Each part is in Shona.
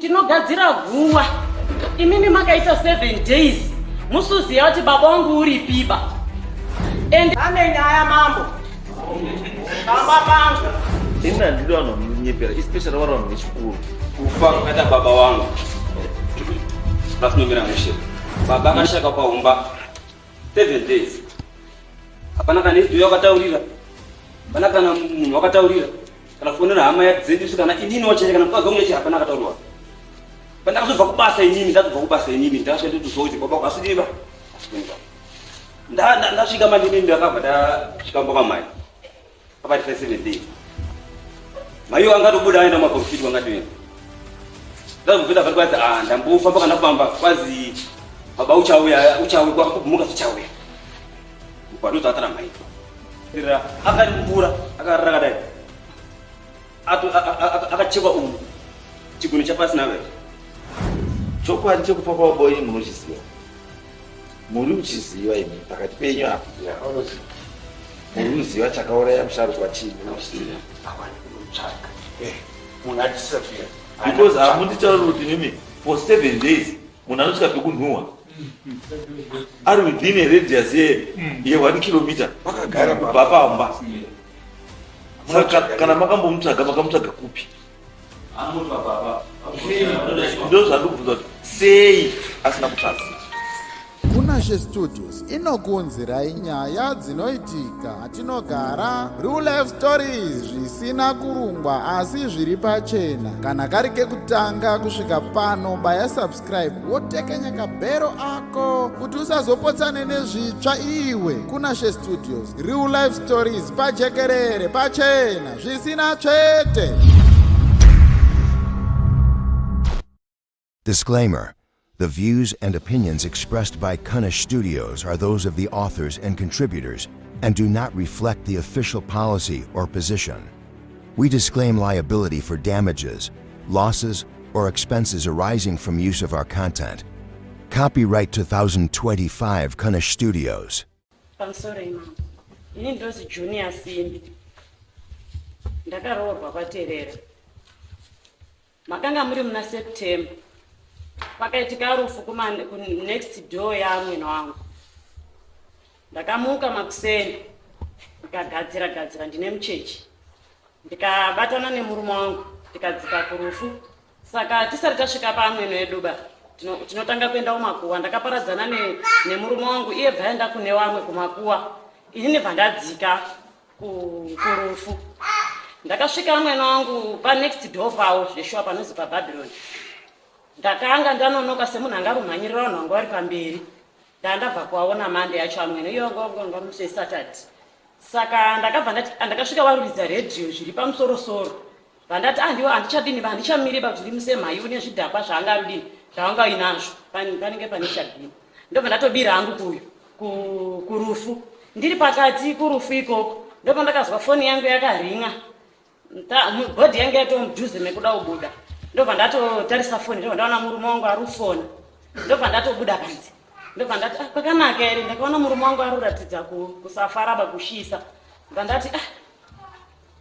Tinogadzira guwa. Imimi makaita 7 days musuziya kuti baba wangu uripiba. And Ane nyaya mambo. Baba pangu. Ini handidi vanhu vanonyepera especially vari vanhu vechikuru. Kufa kwakaita baba wangu pasinomira mushe. Baba akashaka paumba 7 days. Hapana kana izwi wakataurira. Hapana kana munhu wakataurira. Kana kufonera hama dzedu kana inini wachache kana mukadzi wangu hapana akataurwa. Pandakazobva kubasa inini ndakabva kubasa inini ndakasvika ndotozwa kuti baba kwasidiva. Asikuenda. Ndasvika manje inini ndakabva ndasvika mumba kwamai. Pakati pa 7 days. Maiyo angatobuda aenda maprofiti wangatoenda. Ndakubvunza pari kwazi ah ndambofamba kana kufamba kwazi baba uchauya uchauya kwakumuka uchauya. Kwatozatara mai. Rira akari mvura akarara kadai. Ato akachekwa umu. Chigunu chapasi nawe. Chokwadi chekufa kwababa wenyu munochiziva. Muri kuchiziva imi pakati penyu apa. Muri kuziva chakauraya musharukwa chii munochiziva. Eh, munhu adisappear. Because hamunditauri kuti mimi for 7 days munhu anosvika pekunhuhwa ari within a radius ye ye 1 kilometer Vakagara kubva pamba. Saka kana makambomutsvaga makamutsvaga kupi? Ndozvandikubvunza kuti sei asina kutsvaga. Kunashe Studios inokuunzirai nyaya dzinoitika atinogara real life stories zvisina kurungwa asi zviri pachena. Kana kari kekutanga kusvika pano, baya subscribe wotekenya kabhero ako kuti usazopotsane nezvitsva iwe. Kunashe Studios real life stories pajekerere pachena zvisina tsvete. Disclaimer. The views and opinions expressed by Kunish Studios are those of the authors and contributors and do not reflect the official policy or position. We disclaim liability for damages, losses, or expenses arising from use of our content. Copyright 2025 Kunish Studios. Pamusoro imama. Ini ndozi Junior Simbi. Ndakaroorwa kwaTerera. Makanga muri muna September. Pakaitika rufu kuma next door yaamwene wangu. Ndakamuka makuseni ndikagadzira gadzira ndine muchechi ndikabatana nemurume wangu tikadzika kurufu. Saka tisati tasvika paamwene edu ba tinotanga kuenda kumakuwa. Ndakaparadzana nemurume wangu iye bva aenda kune wamwe kumakuwa inini bva ndadzika kurufu ndakasvika amwene wangu panext door pawo zveshuwa panozi pababylon ndakanga ndanonoka semunhu anga rumhanyirira vanhu vanga vari pamberi ndandabva kuvaona mande yacho amwene iyo vanga musi wesaturday saka ndakabva ndati ndakasvika varuridza redhiyo zviri pamusoro soro vandati andiwo ah, handichadini handichamiri pa kuti ndimuse mhayi une zvidhakwa zvaanga arudini zvavanga uinazvo panenge pane chabini ndobva ndatobira hangu kuyu kurufu ndiri pakati kurufu ikoko ndobva ndakazwa foni yangu yakaringa bhodhi yangu yatomudhuze mekuda kubuda ndobva ndatotarisa foni ndobva ndaona murume wangu ari kufona ndobva ndatobuda panze ndobva ndati ah, kwakanaka here ndakaona murume wangu ari kuratidza kusafara bakushisa ndobva ndati ah,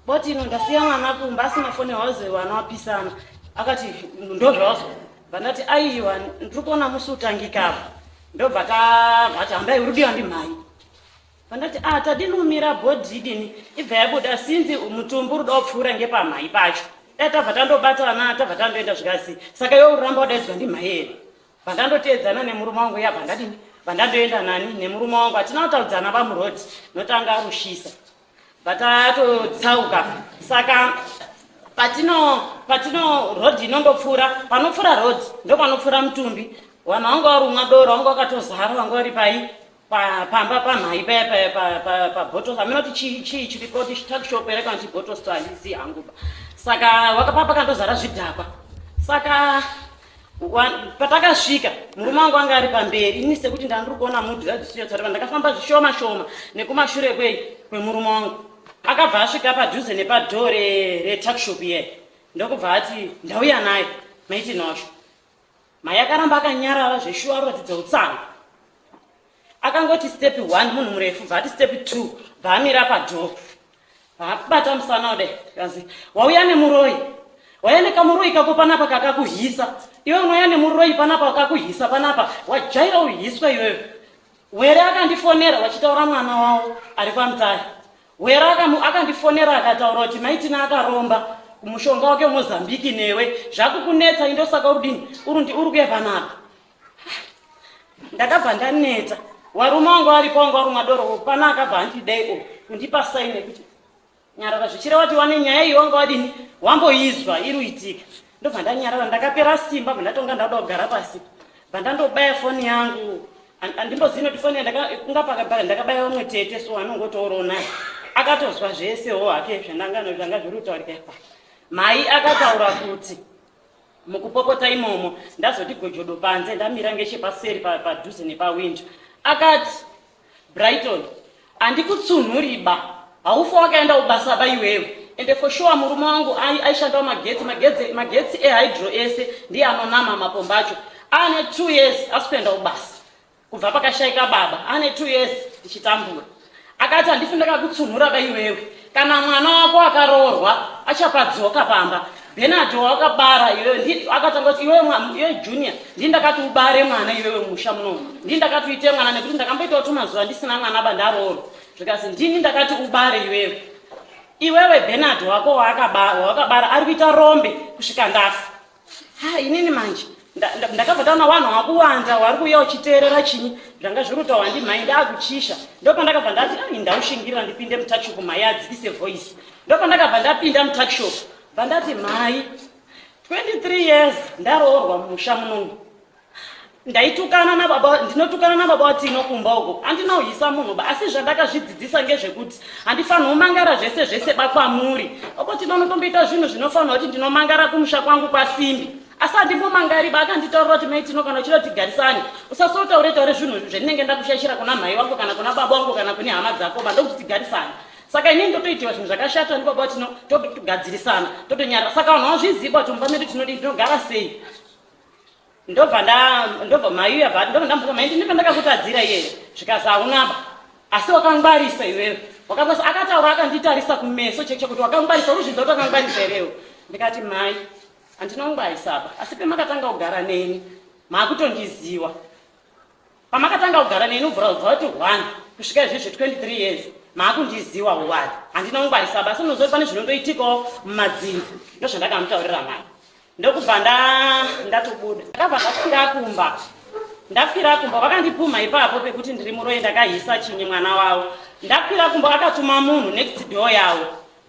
Boti ino ndasiya mwana kumba asina foni wazi vana wapisana akati ndozvawazwa vandati aiwa ndiri kuona musi utangika apa ndobva tavati hambai uri kudiwa ndimhai vandati a ah, tadinumira bhodhi idini ibva yabuda sinzi mutumbi uri kuda kupfuura ngepamhai pacho dai tabva tandobatana tabva tandoenda zvikasi saka iwe uramba udaidzwa ndimhai here vandandoteedzana nemurume wangu yabva ndadini vandandoenda nani nemurume wangu hatina kutaudzana pamurodhi notanga arushisa vatatotsauka saka patino patino road inondopfuura panopfuura road ndopanopfuura mutumbi vanhu vanga varumwa doro vanga vakatozara vanga vari pai pamba pamhai paya paya pabottle hameno kuti chii chii chiripo kuti tuckshop here kana kuti bottle store handizivi hangu saka wakapa pakandozara zvidhakwa saka Patakasvika murume wangu anga ari pamberi ini sekuti ndandiri kuona mudhu yadzisiyotsareva ndakafamba zvishoma shoma nekumashure kwei kwemurume wangu akabva asvika padhuze nepadhoo retuckshop iye ndokubva ati ndauya naye maiti nosho mai akaramba akanyarara zveshuwa aruratidza utsanga akangoti step one munhu murefu bva ati step two bva amira padhoo bva abata musana kudai kanzi wauya nemuroyi. Waya nekamuroi kako panapa kakakuhisa. Iwe unouya nemuroi panapa wakakuhisa panapa. Wajaira uhiswa iwewe. Were akandifonera vachitaura mwana wavo ari kwaMutare. Were akandifonera akataura kuti Maitina akaromba kumushonga wake weMozambique newe zvakukunetsa indosaka urudini uri kuya panapa. Ndakabva ndaneta. Warume wangu aripo wanga warumwa doro pana akabva andidai o kundipa saini yekuti nyarara zvichireva kuti wane nyaya iyi wanga wadini wamboizwa iri uitika ndobva ndanyarara ndakapera simba bva ndatonga ndauda kugara pasi bva ndandobaya foni yangu andimbozivi noti foni kunga pakabara ndakabaya vamwe tete so anongotourawo naye akatozwa zvese ho hake zvandanga zvanga zviri kutaurika ipa mai akataura kuti mukupopota imomo ndazoti gojodo panze ndamira ngechepaseri padhuze nepawindo akati Brighton, handikutsunhuriba haufa wakaenda kubasa ba iwewe ende for sure murume wangu aishandawo magetsi magetsi magetsi ehydro ese ndiye anonama mapomba acho ane two years asi kuenda kubasa kubva pakashaika baba ane two years ndichitambura akati handifi ndakakutsunhura ba iwewe kana mwana wako akaroorwa achapadzoka pamba Bernard wakabara iwewe akatanga kuti iwewe iwe junior ndini ndakati ubare mwana iwewe musha munomu ndini ndakati uite mwana nekuti ndakamboitawo tumazuva ndisina mwana ba ndaroorwa zvikazi ndini ndakati ubare iwewe iwewe Bernard wako wawakabara ari kuita rombe kusvika ndafa ha inini manje ndakabva ndaona wanhu wakuwanda wari kuuya uchiteerera chinyi zvanga zviri kutaura ndimhai ndakuchisha ndopandakabva ndati ai ndaushingirira ndipinde mutachuku mhai adzikise voice ndopandakabva ndapinda mutuckshop bva ndati mhai 23 years ndaroorwa mumusha munomu ndaitukana nababa ndinotukana nababa watino kumba uko andinohisa munhu ba asi zvandakazvidzidzisa ngezvekuti handifanirwi kumangara zvese zvese ba kwamuri oko tino unotomboita zvinhu zvinofanirwa kuti ndinomangara kumusha kwangu kwasimbi asi handimbomangari ba akanditaurira kuti mai tino kana uchida kuti tigarisane usasotaure taure zvinhu zvendinenge ndakushaishira kuna mhai wangu kana kuna baba wangu kana kune hama dzako ba ndokuti tigarisane saka inini ndotoitiwa zvinhu zvakashata ndibaba tino togadzirisana totonyara saka vanhu vazviziva kuti mumba medu tinodii tinogara sei ndobva nda ndobva mai uya bva ndobva ndambuka mai ndine pandakakutadzira iyeye zvikazi haunaba asi wakangwarisa iwewe wakangwarisa akataura akanditarisa kumeso cheke kuti wakangwarisa uruzvidza kuti wakangwarisa herewo ndikati mai handina kungwarisa apa asi pemakatanga kugara neni maakutondiziwa pamakatanga kugara neni ubvura ubva wati one kusvika izvezvi 23 years maakundiziwa uwani handina kungwarisa basi unoziva pane zvinondoitikawo mumadzinza ndozvandakamutaurira mai ndokubva ndatobuda ndakabva ndakwira kumba ndakwira kumba vakandipumha ipapo pekuti ndiri muroyi ndakahisa chinyi mwana wavo ndakwira kumba vakatuma munhu next door yavo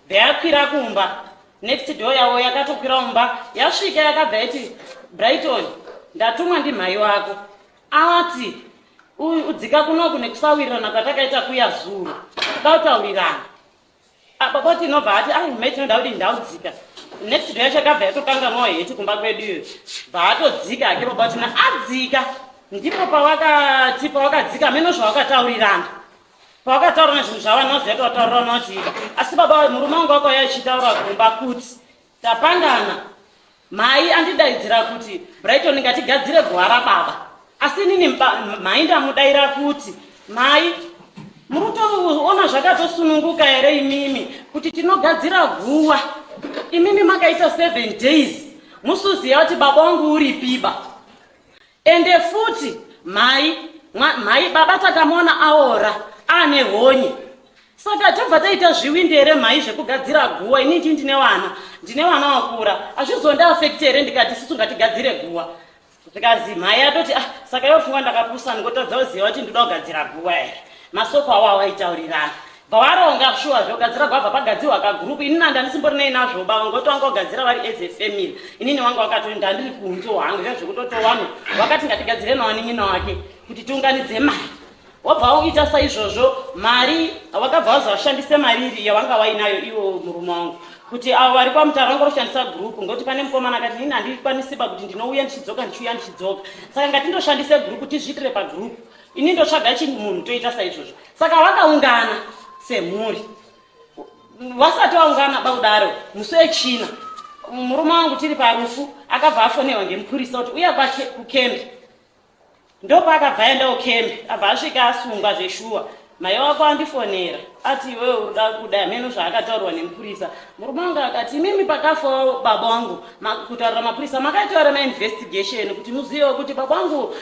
bveakwira kumba next door yavo yakatokwira umba yasvika yakabva yaiti brighton ndatumwa ndimhai wako ati udzika kunoku nekusawirirana kwatakaita kuya zuro dautaurirana ah, baba tinobva ati ai mai tinoda kuti ndaudzika next door yacho yakabva yatokanganwawo heti kumba kwedu iyo bva atodzika hake baba tina adzika ndipo pawakati pawakadzika meno zvawakataurirana pawakataurana zvinhu zvavanoziva kuti wataurirana kuti asi baba murume wangu wakauya achitaura kumba kuti Tapangana. Mhai andidaidzira kuti Brighton ngatigadzire guva rababa. Asi inini mhai ndamudaira kuti mhai muri kutoona zvakatosununguka here imimi kuti tinogadzira guva imimi makaita 7 days musuziya kuti baba wangu uripiba Ende futi mhai mhai baba takamuona aora aane honye saka tobva taita zviwindi here mhai zvekugadzira guwa ini ndii ndine vana ndine vana wakura hazvizondiafekti here ndikati isusu ngatigadzire guwa zvikazi mhai atoti ah saka yofunga ndakapusa ndikotadza kuziva kuti ndinoda kugadzira guwa here masoko awo awaitaurirana bva waronga shuwa zvogadzira gwabva pagadzirwa kagroup ini nanda ndisimborinei nazvo ba vangoti wanga wagadzira vari as a family inini wanga wakati ndandiri kunzo hangu zva zvekutotowanhu wakati ngatigadzire nawanin'ina wake kuti tiunganidze mari wabva waita saizvozvo mari wakabva waza washandise mari iri yawanga wainayo iwo murume wangu kuti avo vari kwamutara vanga voshandisa group ngokuti pane mukomana akati inini handikwanisiba kuti ndinouya ndichidzoka ndichiuya ndichidzoka saka ngatindoshandise group tizviitire pagroup ini ndotsvaga chimunhu toita saizvozvo saka vakaungana semhuri vasati vaungana bakudaro musi wechina murume wangu tiri parufu akabva afonerwa ngemupurisa kuti uya kukembi ndopaakabva aendawo kembi abva asvika asungwa zveshuwa Mai wako andifonera ati iwewe urikuda kudai hameno zvaakataurwa nemupurisa. Murume wangu akati imimi pakafa baba wangu kutaurira mapurisa makaitaura mainvestigation kuti muzivewo kuti baba wangu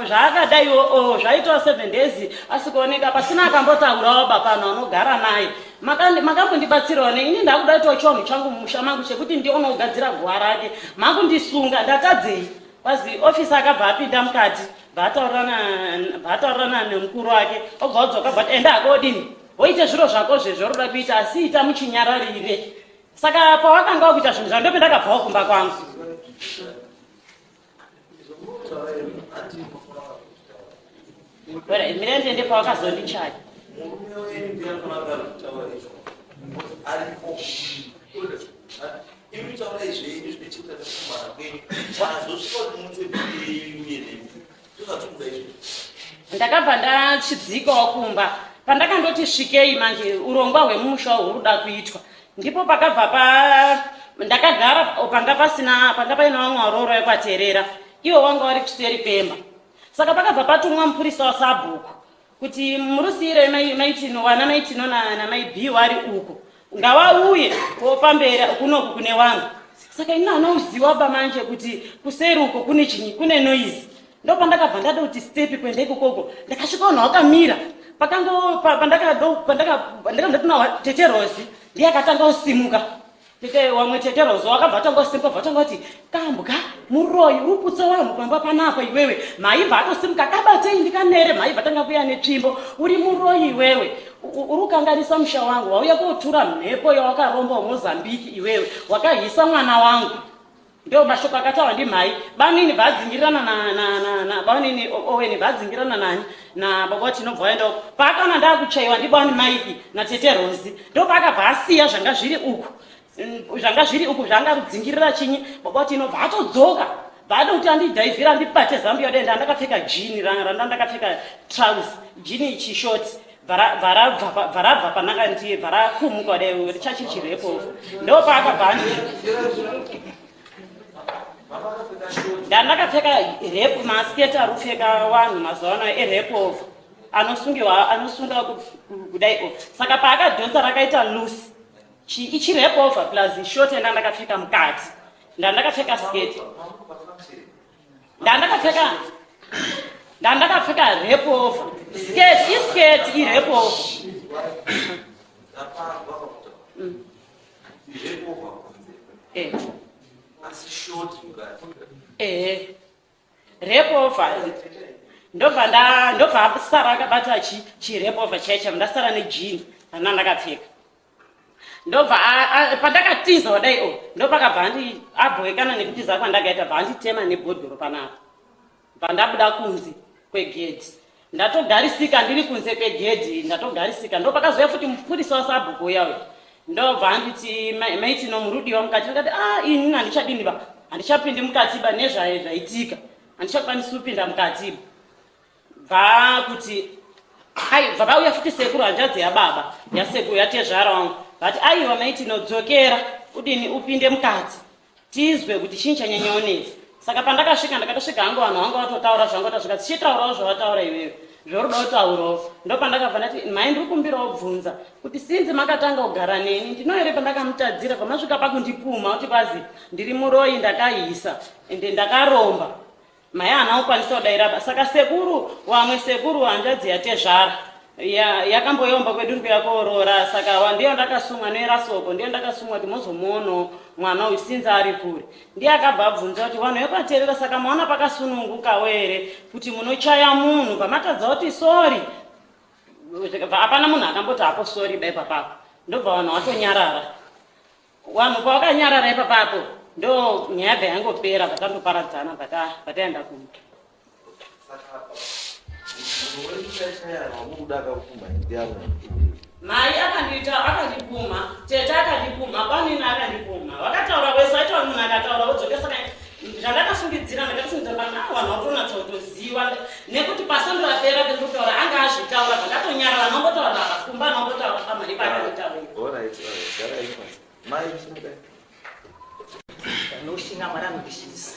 zvaakadaiwo zvaitawo 7 days asikuoneka pasina akambotaurawo bapano anogara naye. Makambondibatsirawo nei? Ini ndakuda kuitawo chivanhu changu mumusha mangu chekuti ndionogadzira guva rake. Makundisunga ndatadzei? Kwazi officer akabva apinda mukati bvaataurirana nemukuru wake obva odzoka bvat enda hako odini woite zviro zvako zvezvo roda kuita asi ita muchinyararire. Saka pawakanga wakuita zvinhu zvangu ndopendakabvawo kumba kwangu. Mira ndiende pawakazondichaya. Murume wenyu ndiye anofanira kutaura izvo. Aripo. Imi taurai zvenyu zvine chekuita nekukumana kwenyu. Chazosvika kuti muunze bhiri yenyu uye nemi. Ndozvatinoda izvo. Ndakabva ndachidzikawo kumba. Pandakandoti svikei manje urongwa hwemumusha huri kuda kuitwa. Ndipo pakabva pa ndakagara panga pasina panga paina vamwe varoora vekwaterera. Ivo vanga vari kuseri kwemba. Saka pakabva patumwa mupurisa wasabhuku kuti murusiyire maitino vana maitino namai B wari uko ngavauye pamberi kunoku kune vanhu. Saka ini anouziwa ba manje kuti kuseri uko kune chinyi kune noise. Ndopandakabva ndada kuti step kuenda ikokoko ndakasvika vanhu vakamira pakango pandakado pandaka ndakandotuna tete Rose ndiye akatanga kusimuka. Tete wamwe tete Rose wakabva atanga kusimuka bva atanga kuti kambwa muroyi uri kuputsa vanhu pamba panapa iwewe. Maibva atosimuka kabatei ndikanere maibva atanga kuya netsvimbo uri muroyi iwewe. Uri kukanganisa musha wangu wauya kotura mhepo yawakaromba weMozambique iwewe wakahisa mwana wangu. Ndio mashoko akataura ndimhai banini vadzingirana na na na na banini Owen vadzingirana nani na baba tinobva vaenda uko paakaona ndakuchaiwa ndibani Mike na tete Rose ndo paakabva asiya zvanga zviri uku zvanga zviri uku zvanga kudzingirira chinyi baba tinobva atodzoka bada kuti andidhaivhira andibate zambia denda ndakapfeka jini randa ndakapfeka trouse jini chishort bvarabva pananga ndiye bvarakumuka dai chachiri chirepo ndo paakabva ndandakapfeka rep masketi ari kupfeka vanhu mazuva ano erep off anosungiwa anosunga kudai o saka paakadhonza rakaita loose ichi rep over plus short yandandakapfeka mukati ndandakapfeka sketi ndandakapfeka ndandakapfeka rep over skirt iskirt irep over. Rep over ndobva nda ndobva sara akabata chi rep over chaicha ndasara nejini rana ndakapfeka ndobva pandakatiza wadai o ndopakabva andi abhoekana nekutiza kwandakaita bva anditema nebhodhoro panapa bva ndabuda kunze kwegedhi ndatogarisika ndiri kunze kwegedhi ndatogarisika ndopakazouya futi mupurisa wasabhuku uya uya ndobva anditi maitino murudiwa mukati ndikati a ini handichadini ba handichapindi mukati ba nezvaitika handichakwanisi kupinda mukati ba bva kuti ai bva vauya futi sekuru hanzvadzi yababa yasekuru yatezvara wangu vati aiwa maiti nodzokera udini upinde mukati tizwe kuti chinyi chanyanyonetsa. Saka pandakasvika ndakatosvika hangu vanhu vanga vatotaura zvangu vatasvika tichitaurawo zvavataura iwewe zvoruda kutaurawo ndopandakabva ndati mhai ndiri kumbirawo bvunza kuti sinzi makatanga kugara neni ndino here pandakamutadzira pamasvika pakundipumha kuti kwazi ndiri muroyi ndakahisa ende ndakaromba Mai haana kukwanisa kudaira ba. Saka sekuru wamwe sekuru hanzvadzi yatezvara yakamboyomba kwedu uri kuya kooroora saka ndiyo ndakasumwa noera soko ndiyo ndakasumwa kuti mozomuonawo mwana uyu sinzi ari kure ndiye akabva abvunza kuti vanhu vekwaterera saka maona pakasunungukawo here kuti munochaya munhu pamatadza kuti sori hapana munhu akamboti hapo sori ba ipapapo ndobva vanhu vatonyarara Vanhu pavakanyarara ipapapo ndo nyaya bva yangopera vatandoparadzana vataenda kumba. Mai akandiita akandipumha, tete akandipumha, kwanini akandipumha. Vakataura wese aitaura munhu akataura wodzoka saka zvandakafungidzira ndakatofungidzira pamwe ah vanhu vatonatsa kutoziva nekuti pasondo rapera pekutaura anga azvitaura zvakatonyarara nombotaura apa kumba nombotaura pamari paakanditaura. Alright, alright, garai pasi. Mai chimukai. Ndoshinga Mwari anondishingisa.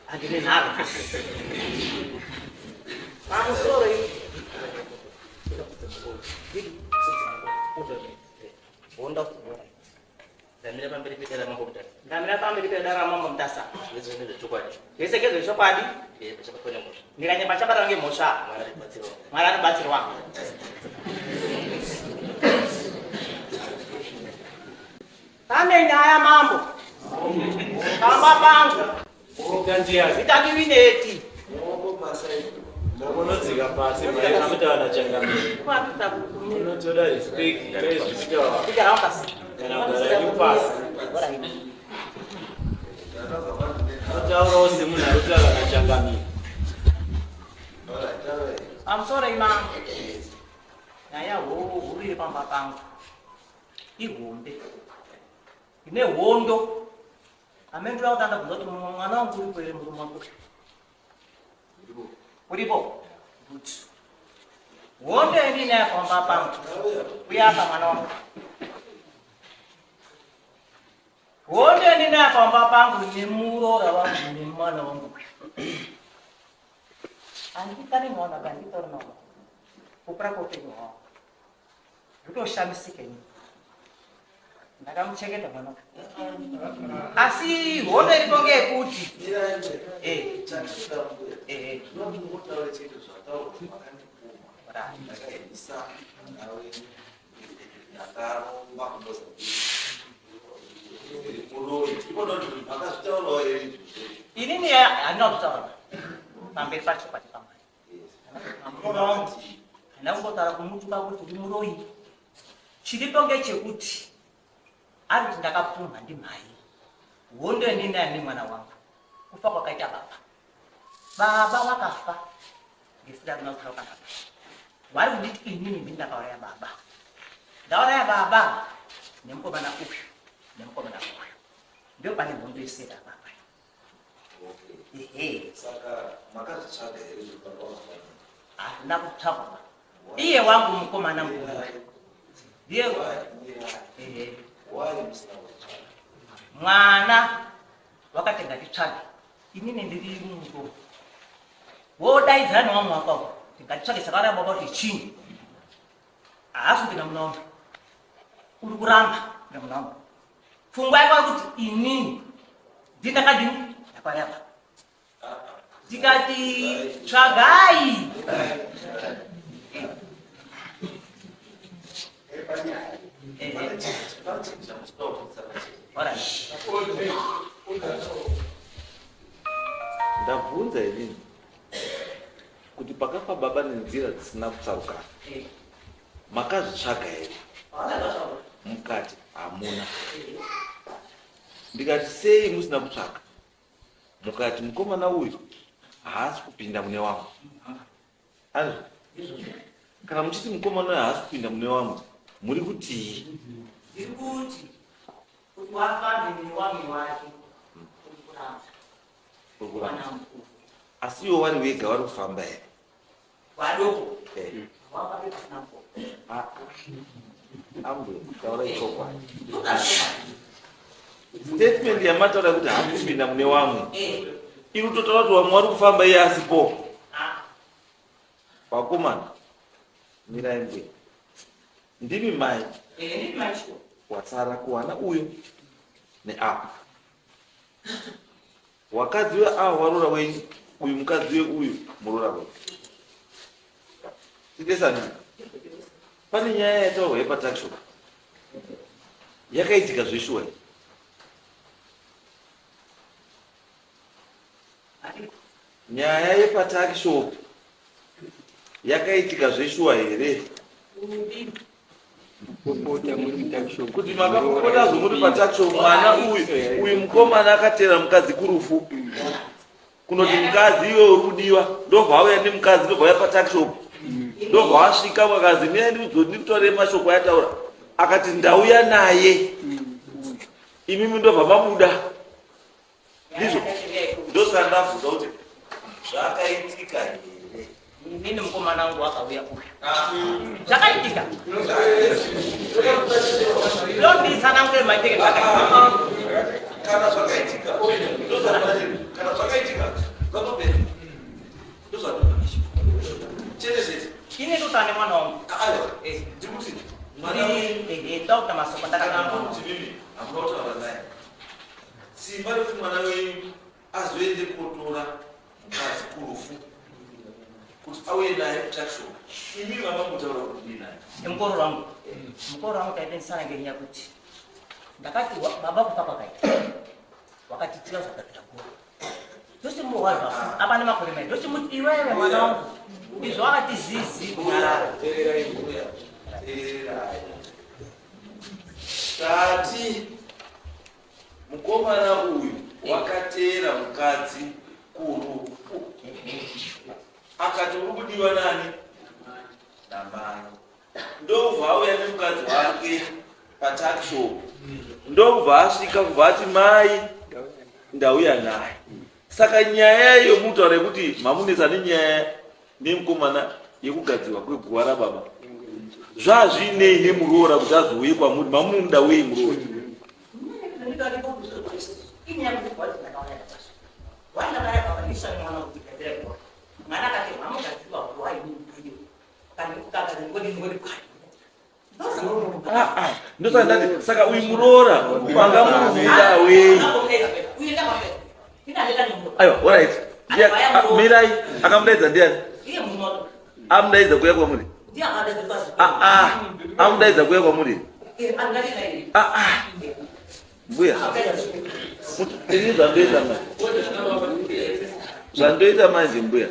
Handine nharo. Pamusoro iyi. Ndamira pamberi pedare ramambo Mutasa. Ndamira pamberi pedare ramambo Mutasa. Zvese ndezvechokwadi. Zvese ngezvechokwadi. Eh, pachabatwa nemhosva. Ndikanyamba chabatwa ngemhosva. Mwari atibatsirwa. Mwari atibatsirwa. Pane nyaya mambo. Pamba pangu. Zita ndivineti. Munodzika pasi maita changamire. Munotoda respect chaizvo pasi. Kana kugara pasi. Anotaurawo semunhu ari kutaura nachangamire. Pamusoro imambo. Nyaya huru iri pamba pangu. Ihombe. Ine hondo. Amene ndoda kutanga kubvunza kuti mwana wangu uripo here murume wangu? Uripo? Good. Hondo yandinayo pamba pangu. Uya apa mwana wangu. Hondo yandinayo pamba pangu nemuroora wangu nemwana wangu. Handikane mwana kanditori nawo. Kukura kweupenyu hwangu. Ndotoshamisika ini. Ndakamuchengeta mwana uyu. Asi hondo iripo ngeyekuti eh. Eh. Inini handina kuzvitaura pamberi pacho pati pamwari. Handina kumbotaura kumutuka kuti uri muroyi. Chiripo ngechekuti ari kuti ndakapumha ndimhai. Hondo yandinayo nemwana wangu. Kufa kwakaita baba. Baba vakafa ngesida rina kutaura panapa. Vari kunditi inini ndini ndakauraya baba. Ndauraya baba nemukomana uyu nemukomana uyu. Ndio pane hondo yese baba. Ehe. Saka makazvitsvaga here zvekubaba wakafanira? Hazvina kutsvagwa. Iye wangu mukomana mukuru. Ndiye ehe. Why musina kuzvitsvaga? Mwana wakati ngatitsvage. Inini ndiri muto. Wodaidzira newamwe wako apo. Ngatitsvage chakauraya baba kuti chinyi. Haasi kupinda muna wangu. Uri kuramba kupinda muna wangu. Pfungwa yako kuti inini ndindakadini ndakareva. Ndikati tsvagai. Ndabvunza inini kuti pakafa baba nenzira dzisina kutsarukana makazvitsvaga here mukati hamuna ndikati sei musina kutsvaga mukati mukomana uyu haasi kupinda mune wangu azvo kana muchiti mukomana uyu haasi kupinda mune wangu muri kutii ndiri kuti kuti wafambe newamwe wake uri kuramba asi iwo vari vega vari kufamba here Vadoko. Eh. Wafambe pasina mukoma. Ah, ambuya taurai chokwadi statement yamataura kuti haasi kupinda mune wamwe Eh. iri kutotaura kuti wamwe wari kufamba iye asipo Ah. vakomana mirai mbuya ndimi mai Eh, ndimi mai shuwa. wasara kuwana uyo neapo Wakadzi we awa waroora wenyu uyu mukadzi we uyu muroora wenyu. Titesani. Pane nyaya yataurwa yepatakshop. Yakaitika zveshuwa. Nyaya yepatakshop yakaitika zveshuwa here? Kuti makapopota zvomuri patakshop mwana uyu uyu mukomana akateera mukadzi kurufu kunoti mukadzi iwe uri kudiwa ndobva auya nemukadzi ndobva auya patakshop ndobva wasvika vakazi mira ndikutaurire mashoko ayataura akati ndauya naye imimi ndobva mabuda ndizvo ndosaka ndabvunza kuti zvakaitika here inini mukomana wangu akauya uyu zvakaitika ndonditsanangure maitike zvakaitika kana zvakaitika kana zvakaitika zvatopera ndozvatopera chete chete ini ndotane mwana wangu aiwa Kana muri kuti mimi hamuna kutaura naye, simba rekuti mwana wenyu azoende kotora mukadzi kurufu kuti auye naye kutakishop, imi vamamutaura kuti naye? Nemukororo wangu, mukororo wangu taipendisana ngenyaya kuti ndakati baba kufa kwakaita wakatitira zvakapinda goro ndochimuhwarwa apa nemakore mai ndochimuti iwewe mwana wangu izvo wakati zizi kunyarara. Teererai mbuya, teererai. Tati mukomana uyu wakateera mukadzi kurufu, akati uri kudiwa nani? Namai. Ndobva auya nemukadzi wake patakishop, ndobva asvika kubva ati mai ndauya naye. Saka nyaya yomutaura yekuti mamunetsa nenyaya nemukomana yekugadzirwa kweguva rababa, zvazvinei nemuroora kuti azouye kwamuri? Mamunomuda wei muroora? Ndosaka ndati, saka uyu muroora mangamuruda wei? Aiwa, alright, mirai. Akamudaidza ndiani? Amudaidza kuya kwamuri? Amudaidza kuya kwamuri? Mbuya, ini zvandoita manje, zvandoita manje mbuya,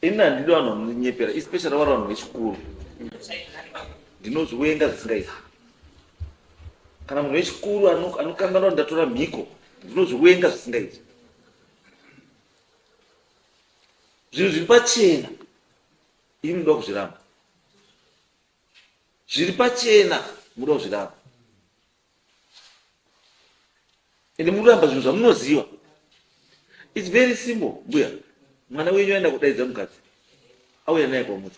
ini handidi vanhu vanonyepera, especially vari vanhu vechikuru. Ndinozviwenga zvisingaiti. Kana munhu wechikuru anokanganwa ndatora mhiko, ndinozviwenga zvisingaiti. Zvinhu zviri pachena, ini munoda kuzviramba. Zviri pachena munoda kuzviramba, ende muramba zvinhu zvamunoziva. It's very simple, mbuya. Mwana wenyu aenda kudaidza mukadzi, auya naye kwamuri,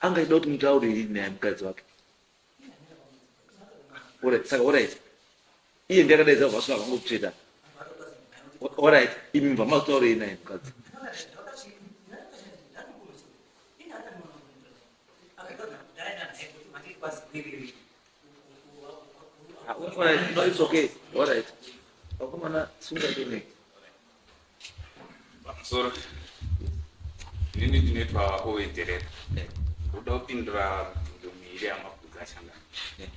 angaida kuti mutaure naye mukadzi wake. Alright, saka alright, iye ndiye akadaidza, vasvika vangotsveta. Alright, imi mubva mazotaurei naye mukadzi? Alright, no, it's okay. Alright. Vakomana, sunga tene. Pamusoro, inini ndinoitwa Owen Terera. Ndoda kupindura mibvunzo miiri yamabvunza ashangana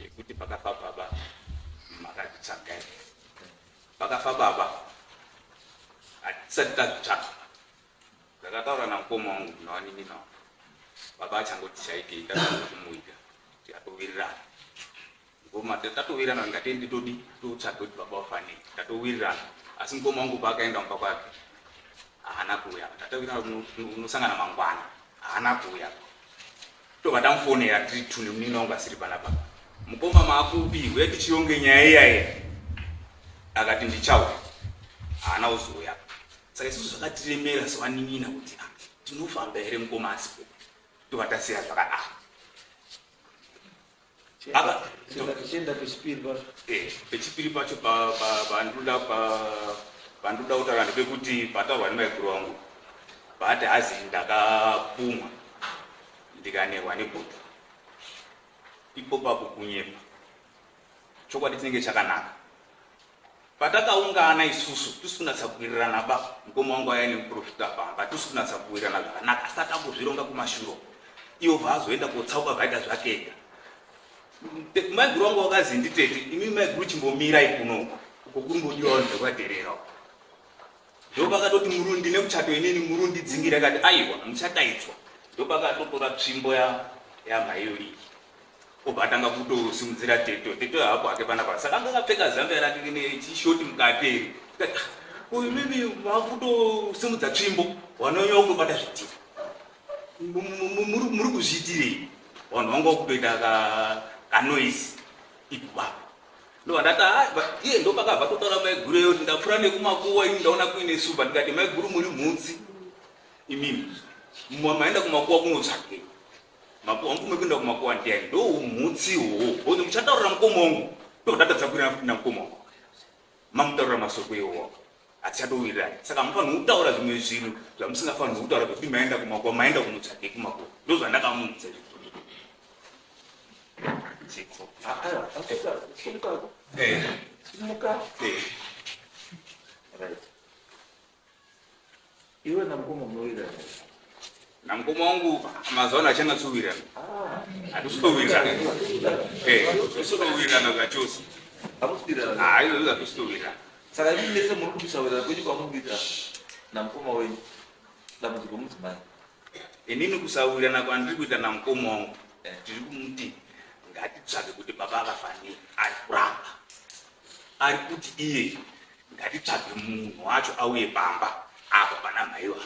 yekuti pakafa baba makatitsvaga here? Pakafa baba hatisati tazvitsvaga. Ndakataura namukoma wangu nawanin'ina wangu, baba achangoti shaikei tatanga kumuviga tikatowirirana. Mukoma tatowirirana kuti ngatiende todi totsvaga kuti baba wafanei, tatowirirana. Asi mukoma wangu paakaenda kumba kwake haana kuuya, tatowirirana unosangana mangwana, haana kuuya. Tobva tamufonera tiri two nemunin'ina wangu asiri panapa, mukoma maakupi, uya tichironge nyaya iya iya. Akati ndichauya, haana kuzouya. Saka isusu zvakatiremera sevanin'ina kuti ah, tinofamba here mukoma asipo? Tobva tasiya zvakadaro. Chienda pechipiri pacho. Pechipiri pacho pandinoda kutaura ndepekuti pataurwa nemaiguru vangu, paati hazi ndakapumwa ndikanerwa nebhodho. Ipo papo kunyepa, chokwadi chinenge chakanaka. Patakaungana isusu tisi kunatsa kuwirirana ba, mukoma wangu aya nemuprofita pamba tisi kunatsa kuwirirana zvakanaka, asi takambozvironga kumashuro. Ivo vazoenda kotsauka vaita zvake ega. Maiguru wangu wakazi nditete, imi maiguru chimbomirai kunoku uko kuri vanhu vekwaterera uko. Ndopakatoti murundi nemuchato inini murundi dzingira, akati aiwa muchadaidzwa. Ndopakatotora tsvimbo yamaiyo iyi, obva atanga kutosimudzira teto teto hapo hake panapa. Saka anga akapfeka zambia rake nechishoti mukati ere. Uyu mimi makutosimudza tsvimbo, wanonyanya kutobata zvidhina, muri kuzviitirei? Vanhu vanga vakutoita kanoise ipo papo. Ndobva ndati iye ndopakabva totaura maiguru eyo kuti ndapfuura nekumakuwa ini ndaona kuine supa. Ndikati maiguru muri mhutsi imimi, maenda kumakuwa kunotsvagei? Makuwa mukume kuenda kumakuwa ndiani? Ndo umhutsi ihwohwo because muchataurira mukoma wangu. Ndobva ndatadza kuwirirana futi namukoma wangu, mamutaurira masoko iwowo hatichatowirirani. Saka mufanirwa kutaura zvimwe zvinhu zvamusingafanirwi kutaura zvekuti maenda kumakuwa, maenda kunotsvagei kumakuwa? Ndo zvandakamuudza izvozvo. Iwe namukoma munowirirana? Namukoma wangu mazuva ano achanatsowirirana, hatisitowirirana, hatisitowirirana zvachose. Hamusikuwirirana? Hayi, izvozvo hatisitowirirana. Saka imi mese muri kusawirirana kwenyu kwamuri kuita namukoma wenyu dambudziko mudzimai? Inini kusawirirana kwandiri kuita namukoma wangu, tiri kumuti ngatitsvage kuti baba akafa nei. Ari kuramba, ari kuti iye ngatitsvage munhu wacho auye pamba apa pana mhaiwa.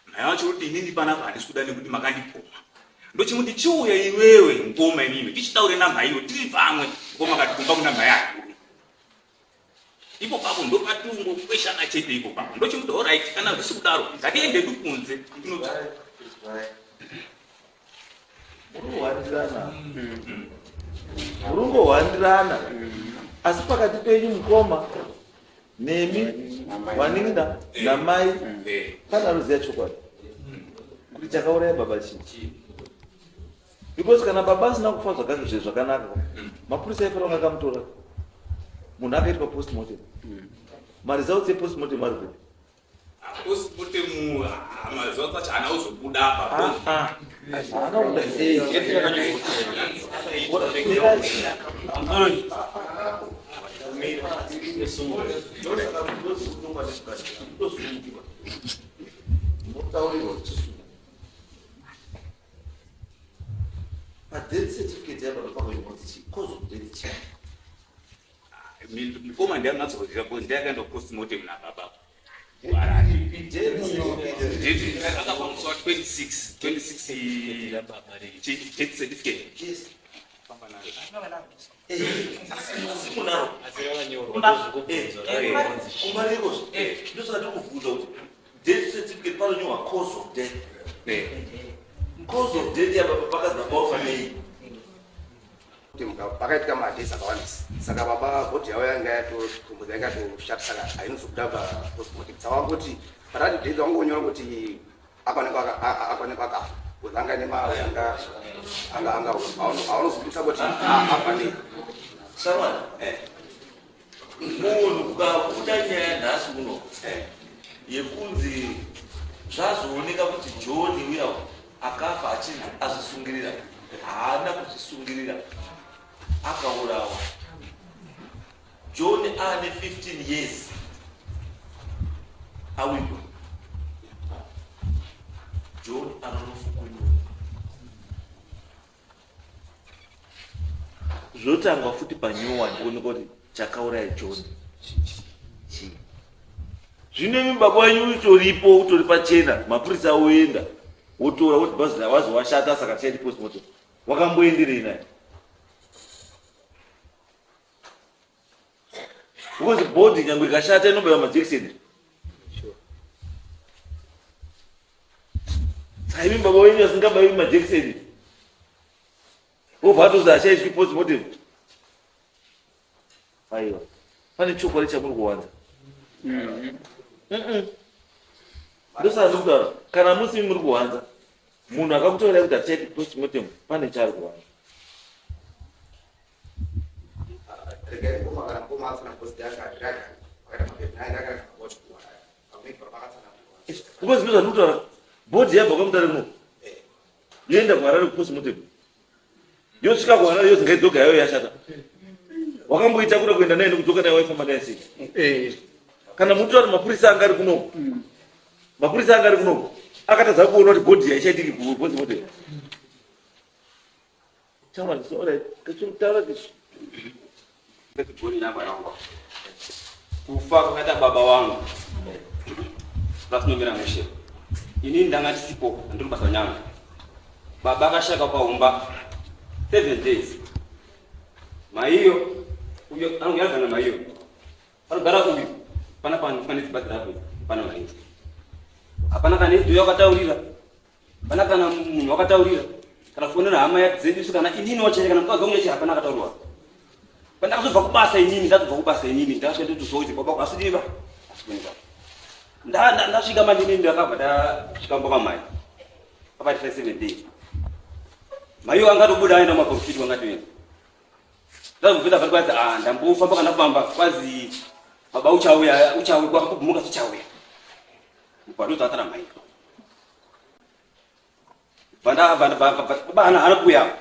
Mhai wacho kuti inini panapa handisi kuda nekuti makandipoma. Ndochimuti chiuya iwewe mukoma, imimi tichitaure namhaiwo tiri pamwe. Mukoma akati kumba kuna mhai hakuri. Ipo papo ndopatungokweshana chete ipo papo. Ndochimuti alright, kana zvisi kudaro ngatiendedu kunze tinotsvaga. Muruhwandirana, murungohwandirana, asi pakati penyu mukoma nemi vanin'ina namai pane anoziva chokwadi kuti chakauraya baba chii. Because kana baba asina kufa zvakanaka zvakanaka, mapurisa aifanira kunge akamutora munhu akaitwa postmortem. Maresults epostmortem ari kupi? Postmortem mazuva acho haana kuzobuda apa. Haana kubuda. Motaurirwa kuchisunga padeath certificate yababa pakanyorwa chi cause of death chii? Mukoma ndiye anonatsokuziva because ndiye akaenda kupostmortem nababa. Akafa musi wa 26 26 death certificate. Yes. Asi munaro kumbariko, ndosaka tiri kubvunza kuti death certificate panonyorwa cause of death. Cause of death yababa pakanzi baba wafa nei? Kuti pakaitika madays akawandisa, saka baba body yavo yanga yatotumbuza, yanga yatoshata, saka hainozobuda papostmortem. Saka wangoti parati death wangonyora kuti akaonekwa akafa because anga nemawe anga anga anga aunozobudisa kuti afa nei. Shamwari, munhu kukabuda nyaya nhasi uno yekunzi zvazooneka kuti John uya akafa achinzi azvisungirira, haana kuzvisungirira, akaurawa. John aane 15 years awigwa, John anonofukunyura, zvotangwa futi panyowani kuoneka kuti chakauraya John chii. Zvino imi baba wenyu utoripo, utori pachena, mapurisa oenda wotora woti bhazi wazi washata, saka tichaiti postmortem. Wakamboenderei naye? Because body nyange ikashata inobaiwa majekiseni. Saka imi baba wenyu asingabaiwi majekiseni wobva atozi achaitwi postmortem. Aiwa, pane chokwadi chamuri kuwanza. Ndosaka ndikutaura, kana musimi muri kuwanza, munhu akakutaurai kuti hatichaiti postmortem, pane chaari kuwanza. Regai mukoma, kana mukoma atsanangura yaka vakaita mabhebhi naye rakatanga kuchikuwa pamwe pavakatsanangura. Because ndozvandiri kutaura, body yabva kwaMutare kuno yoenda kuHarare kupostmortem, yosvika kuHarare yozi ngaidzoka yayo yashata. Wakamboita kuda kuenda naye nekudzoka naye, waifamba naye sei? Kana mutora mapurisa anga ari kunoku, mapurisa anga ari kunoku akatadza kuona kuti body haichaitiki kupostmortem. Taura. Goni namba yangu. Kufa kwakaita baba wangu vasinomira mushe, inini ndanga ndisipo, andiri basa nyanga. Baba akashaka paumba 7 days. Maiyo uyo anogara maiyo panogara uyu pana pane dzibadzi rapo pana maiyo, hapana kana izwi wakataurira, hapana kana munhu wakataurira, kana kufonera hama dzedu, kana inini wachache, kana mukadzi wangu yache, hapana akataurwa. Pandakazobva kubasa inini, ndazobva kubasa inini, ndasvika ndotozwa kuti baba asidiva asikuoneka. Ndasvika mandini, ndakabva ndasvika mumba mamai pakati pa 7 days. Maiyo angatobuda aenda mumaprofiti, wangatoenda. Ndazobvunza vati kwazi ah ndambofamba kana kufamba kwazi baba uchauya uchauya kwakubumuka uchauya. Bado atara mai. Vanda vanda baba hana hana kuya.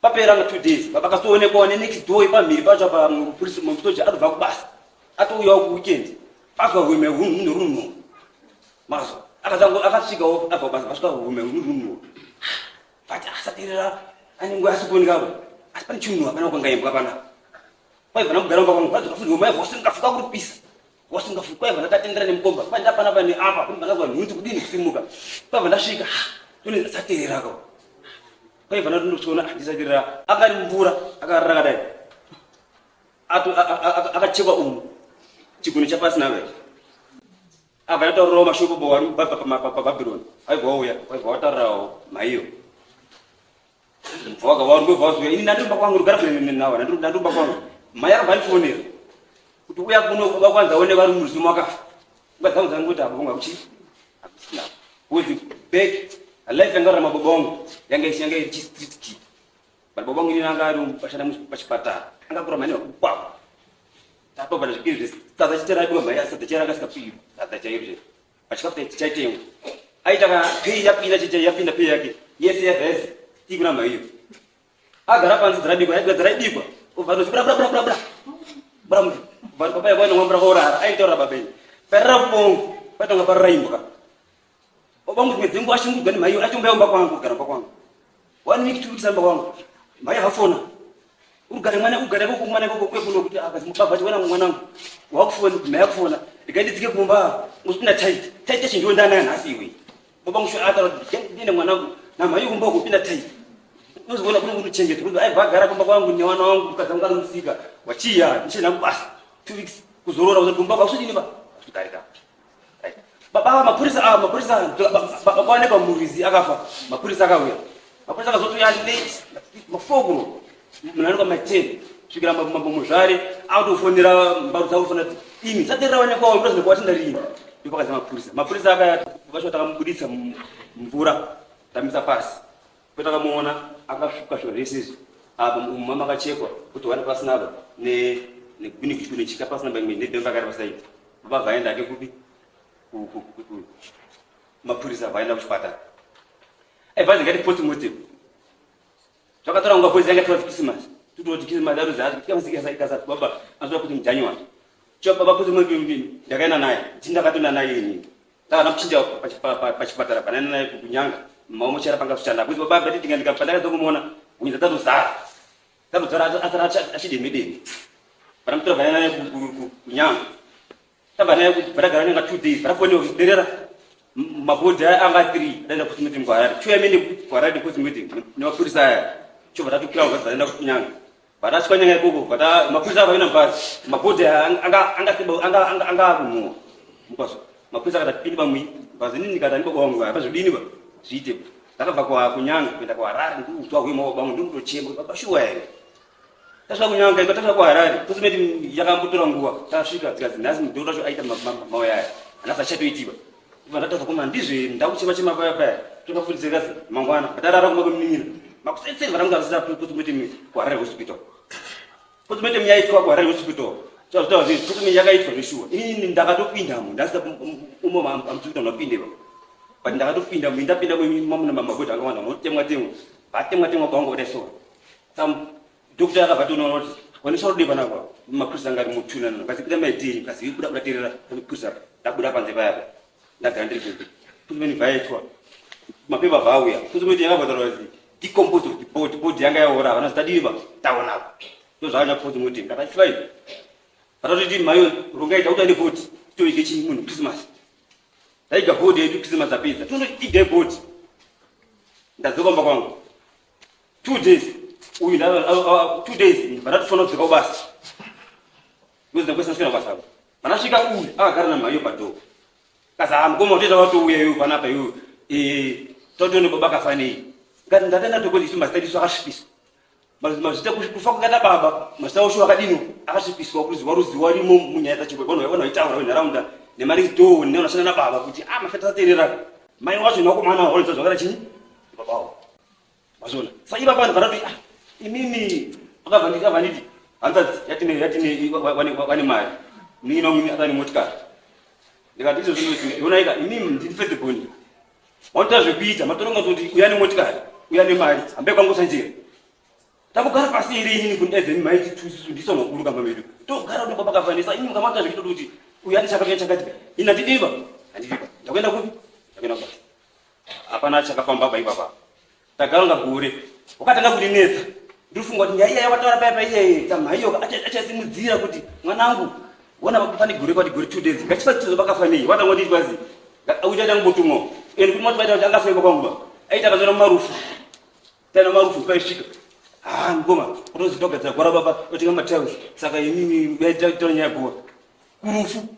Papera nga 2 days baba kazoonekwa ne next door pamhiri pacho apa mupurisa musoja atobva kubasa. Atouyawo ku weekend. Azwa hweme hunhu runo. Mazo akazango akasvikawo abva kubasa vasvika hweme hunhu runo. Vati asaterera ane nguva asikuoneka apo. Asi pane chinhu hapana kwangaimbwa pana. Kwaibva ndamugara mumba kwangu vadzoka futi hweme wasingafuka kuri kupisa. Wasingafuki kwaibva ndatendera nemukomba. Kwai ndapana pane apa kuri ndakazwa nhunzi kudini kusimuka. Kwaibva ndasvika. Tone asaterera ko. Kwaibva ndatoona andisaterera akari mvura akarara kadai. Ato akachekwa umu. Chigono chapasi navo ichi. Abva yataurirawo mashoko baba paBhabhironi. Aibva wauya, waibva wataurirawo mhaiyo. Waka varume vazouya. Ini ndandiri kwangu ndogara kure nawo, ndandiri kwangu. Mai akabva andifonera kuti uya kuno baba kwanza aone vari muruzimu wakafa. Nguva dzangu dzangoti apo kunga kuchi hakusina. Because back life yanga rama baba wangu yanga yanga iri street kid. But baba wangu ini anga ari pashanda pachipatara. Anga kura mane kwako. Tatobva zvikiri zvese. Sadza chete raibiwa mhai sadza chete ranga sikapiwa. Sadza chairo chete. Pachikafu chaitengwa. Aita ka pay yapinda chete yapinda pay yake. Yese yabva yese. Tikuna mhai iyo. Agara panze dzarabikwa, yaibikwa dzaraibikwa. Ubva tozi bra bra bra bra bra. Bra mvi. Vanhu baba yakwana ngomra korara. Aitaura baba iyi. Perera bongo. Patonga parara imbwa. Baba wangu dzimwe dzenguva ashungurudzwa nemhai iyo achiumbaya kumba kwangu kugara kumba kwangu. One week, 2 weeks amba kwangu. Mhai akafona. Ugare mwana ugare koko mwana koko kwekuno kuti akazi mubaba ati wena mwanangu. Wakufona mhai akufona. Regai ndidzike kumba ngosipinda tight. Tight yacho ndiyo ndanayo nhasi iwe. Baba wangu sho ataura kuti ndine mwanangu na mhai kumba kupinda tight. Unozoona kuri kunochengeta kuti aibva agara kumba kwangu newana wangu mukadzi wangu ari musika. Wachiya ndichena kubasa. 2 weeks kuzorora kuzoti kumba kwakusudini ba. Kugarika. Baba mapurisa ava mapurisa vakaonekwa murizi akafa mapurisa akauya mapurisa akazotouya late mafokuro munhu anenge ma10 svikira mambo muzvare akutofonera mbaru dzavo fona kuti imi saterera waonekwawo ndozvine kwatinda rini ndopakaza mapurisa mapurisa akaya vacho takamubuditsa mvura tamisa pasi Patakamuona akasvuka svika zvese izvi apa umu mama akachekwa kuti wane pasina apa ne negwini nechika pasina pamwe nedhemba akari pasaidi baba vaenda ake kupi mapurisa vaenda kuchipatara aibva ngati post mortem zvakatora nguva polisi yanga towards Christmas tutoti Christmas aruzi baba anotoda kuti muJanuary cho baba post mortem ndakaenda naye ndakatoenda naye inini Ndakana kuchinja pachipatara panana naye kunyanga maomo chara panga kuchanda kuti baba bati ndinga ndika pandakaza kumuona unza tatozara tatozara asara achideme deme pana mutora naye kunyanga tabva naye vatagara nyanga 2 days varafonera kuderera mabhodhi aya anga 3 ndaenda kuti meeting kuHarare chuya mene kuHarare kuti meeting nemapurisa aya chobva tatokwira mabhazi vaenda kunyanga Vatasvika nyanga ikoko vata mapurisa akaenda mubhazi mabhodhi anga anga anga anga anga akunhuwa mukwazo mapurisa akati pindi pamwe bhazi nini ndikati ani baba wangu apa zvodini ba zviite ndakabva kwa kunyanga kuenda kwa Harare ndikuudzwa hwema baba wangu ndikutochema baba shuwa here tasvika kunyanga iko tasvika kwa Harare tosimeti yakambotora nguva tasvika dzikazi nhasi mudhoro racho aita mauya aya nhasi achatoitiwa Vandatadza kuma ndizve ndakuchema chema paya paya tokafuridze kazi mangwana ndatarara kuma kwemunin'ina makusetseri varanga vasina kuti muite kuHarare hospital kuti muite yaitwa kuHarare hospital zvazvitaura zvezvi kuti muite yakaitwa zveshuwa inini ndakatopindamo ndasika umo amuchikuita ndapindeva but ndakatopinda ndapinda mamuna mabhodhi akawanda unotemwa temwa vatemwa temwa kwangu kudai so some Doctor akabva tonoona kuti wanisa rudi panapa mapurisa anga ari mutuna nana kasi kuda maitei kasi kuda kuda terera mapurisa ndabuda panze paya pa ndagara ndiri kunze kuti meni vaitwa mapepa vauya kuti meni yakabva taura kuti decompose of the body body yanga yaora havana zitadii ba taona apa ndozvaanya kuti muti ndakati fine vatotiti mayo rongai takuta ne body toige chi munhu Christmas taiga body yedu Christmas apedza tonoiga body ndadzoka kumba kwangu 2 days uyu 2 days vandatofanira kudzoka kubasa because ndakwesa kusvika kubasa ako vandasvika uyu akagara namaiyo padhoo kaza ah, mukoma utoita watouya iwe panapa iwe eh, totone baba kafanei ngati ndatenda tokozi isu mazita isu akasvipiswa mazita kufa kwakaita baba mazita osho akadini akasvipiswa kuziwa ruziwa rimo munyaya dzacho vanhu vanhu vaitaura venharaunda nemari doo nevanashanda nababa kuti ah mafeta aterera mai wacho nakomana waonesa zvakaita chinyi babawo Mazviona? Saka ipapa vanhu vanoti ah, imimi vakabva nditi Hanzvadzi yatine yatine wane mari. Munin'ina wangu akane motikari. Ndikati izvo zvinozinga. Yonaika inini ndiri first born. Wanoita zvekuita matoronga kuti uya nemotikari, uya nemari, hambe kwangu sanjira. Takugara pasi here inini kundaidza imi maiti tususu ndiso makuru kamba medu. Togara kuti baba kafanisa inini mukamata zvekuita kuti uya ndichakati chakati. Ini handidiba. Handidiba. Ndakuenda kupi? Ndakuenda kubasa. Hapana chakafamba baba ipapa. Tagaronga gore. Wakatanga kundinetsa. Ndirifunga kuti nyaya iya yakataura paya paya iye tamhaiyo achasimudzira kuti mwanangu wona pane gore kwati gore 2 days. Ngachifatizo bakafa nei? Watanga kuti kwazi uchaita kumbotumwa. And kuti mati vaita kuti angasoimba kwangu ba. Aita akazora mumarufu. Tana marufu paisvika. Ah mukoma, unozi togadzira gwara baba, otenga matiles. Saka inini ndaita nyaya guwa. Kurufu.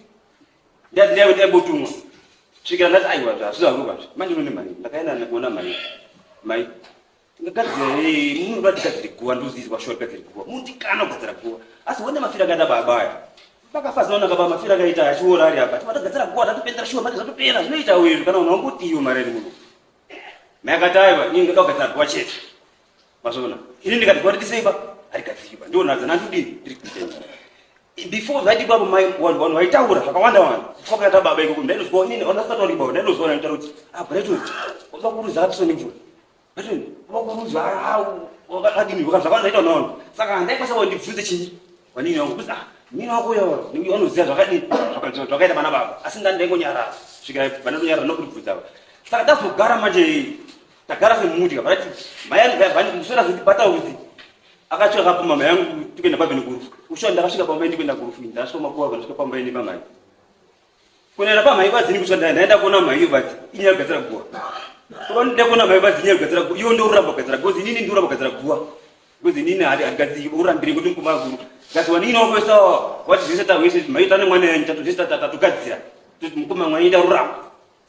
Ndati ndaive ndaimbotumwa. Svikira ndati aiwa zvazvo zvaruka zve. Manje unone mari. Ndakaenda kuona mai. Mai. Tingagadzira eh munhu unoda tigadzire guva ndozizwa sure tigadzire guva. Mundikana kugadzira guva. Asi wone mafira akaita baba aya. Pakafa zvaona baba mafira akaita achiora ari apa. Tivatagadzira guva tatopendera sure manje zvatopera zvinoita uyu kana unhu wangoti iyo mari muno. Mai akati aiwa ini ndoda kugadzira guva chete. Mazvoona. Ini ndikati guva ritisei ba harigadzirwa. Ndionadza nandodini ndiri kutenga. Before that ipapo mai vanhu vanhu vaitaura zvakawanda wanda. Before kaita baba ikoko ndainozwa inini vanhu vasingatauri baba ndainozwa vanotaura kuti ah Brighton waba kuruza apiso nemvura. Brighton waba kuruza ah wakadini zvakawanda ndaita naona. Saka handaikwanisa kuti ndibvunze chinyi wanini wangu kuti ah mini wako uyo uyo anoziva zvakadini zvakaita vana baba asi ndani ndaingonyarara svika vanatonyarara nokundibvunza saka tazogara manje tagara semudya vanati mai yangu muswera zvondibata uzi akatsvaka akapuma mai yangu tikuenda pabeni kurufu usho ndakasvika pamai ndikuenda kurufu ndasvika makuva ndasvika pamai nepamai kunoenda pamai vadzini kusvika ndaenda kuona mai iyo badzi inyaya kugadzira guva ndaenda kuona mai badzi inyaya kugadzira guva iyo ndoramba kugadzira guva inini ndoramba kugadzira guva because inini hatigadziri urambire kuti mukoma guru gadziwa nini wakwesa wati zvese tawese mai tane mwana yanyu tatu zvese tatugadzira toti mukoma mwana ida ruramba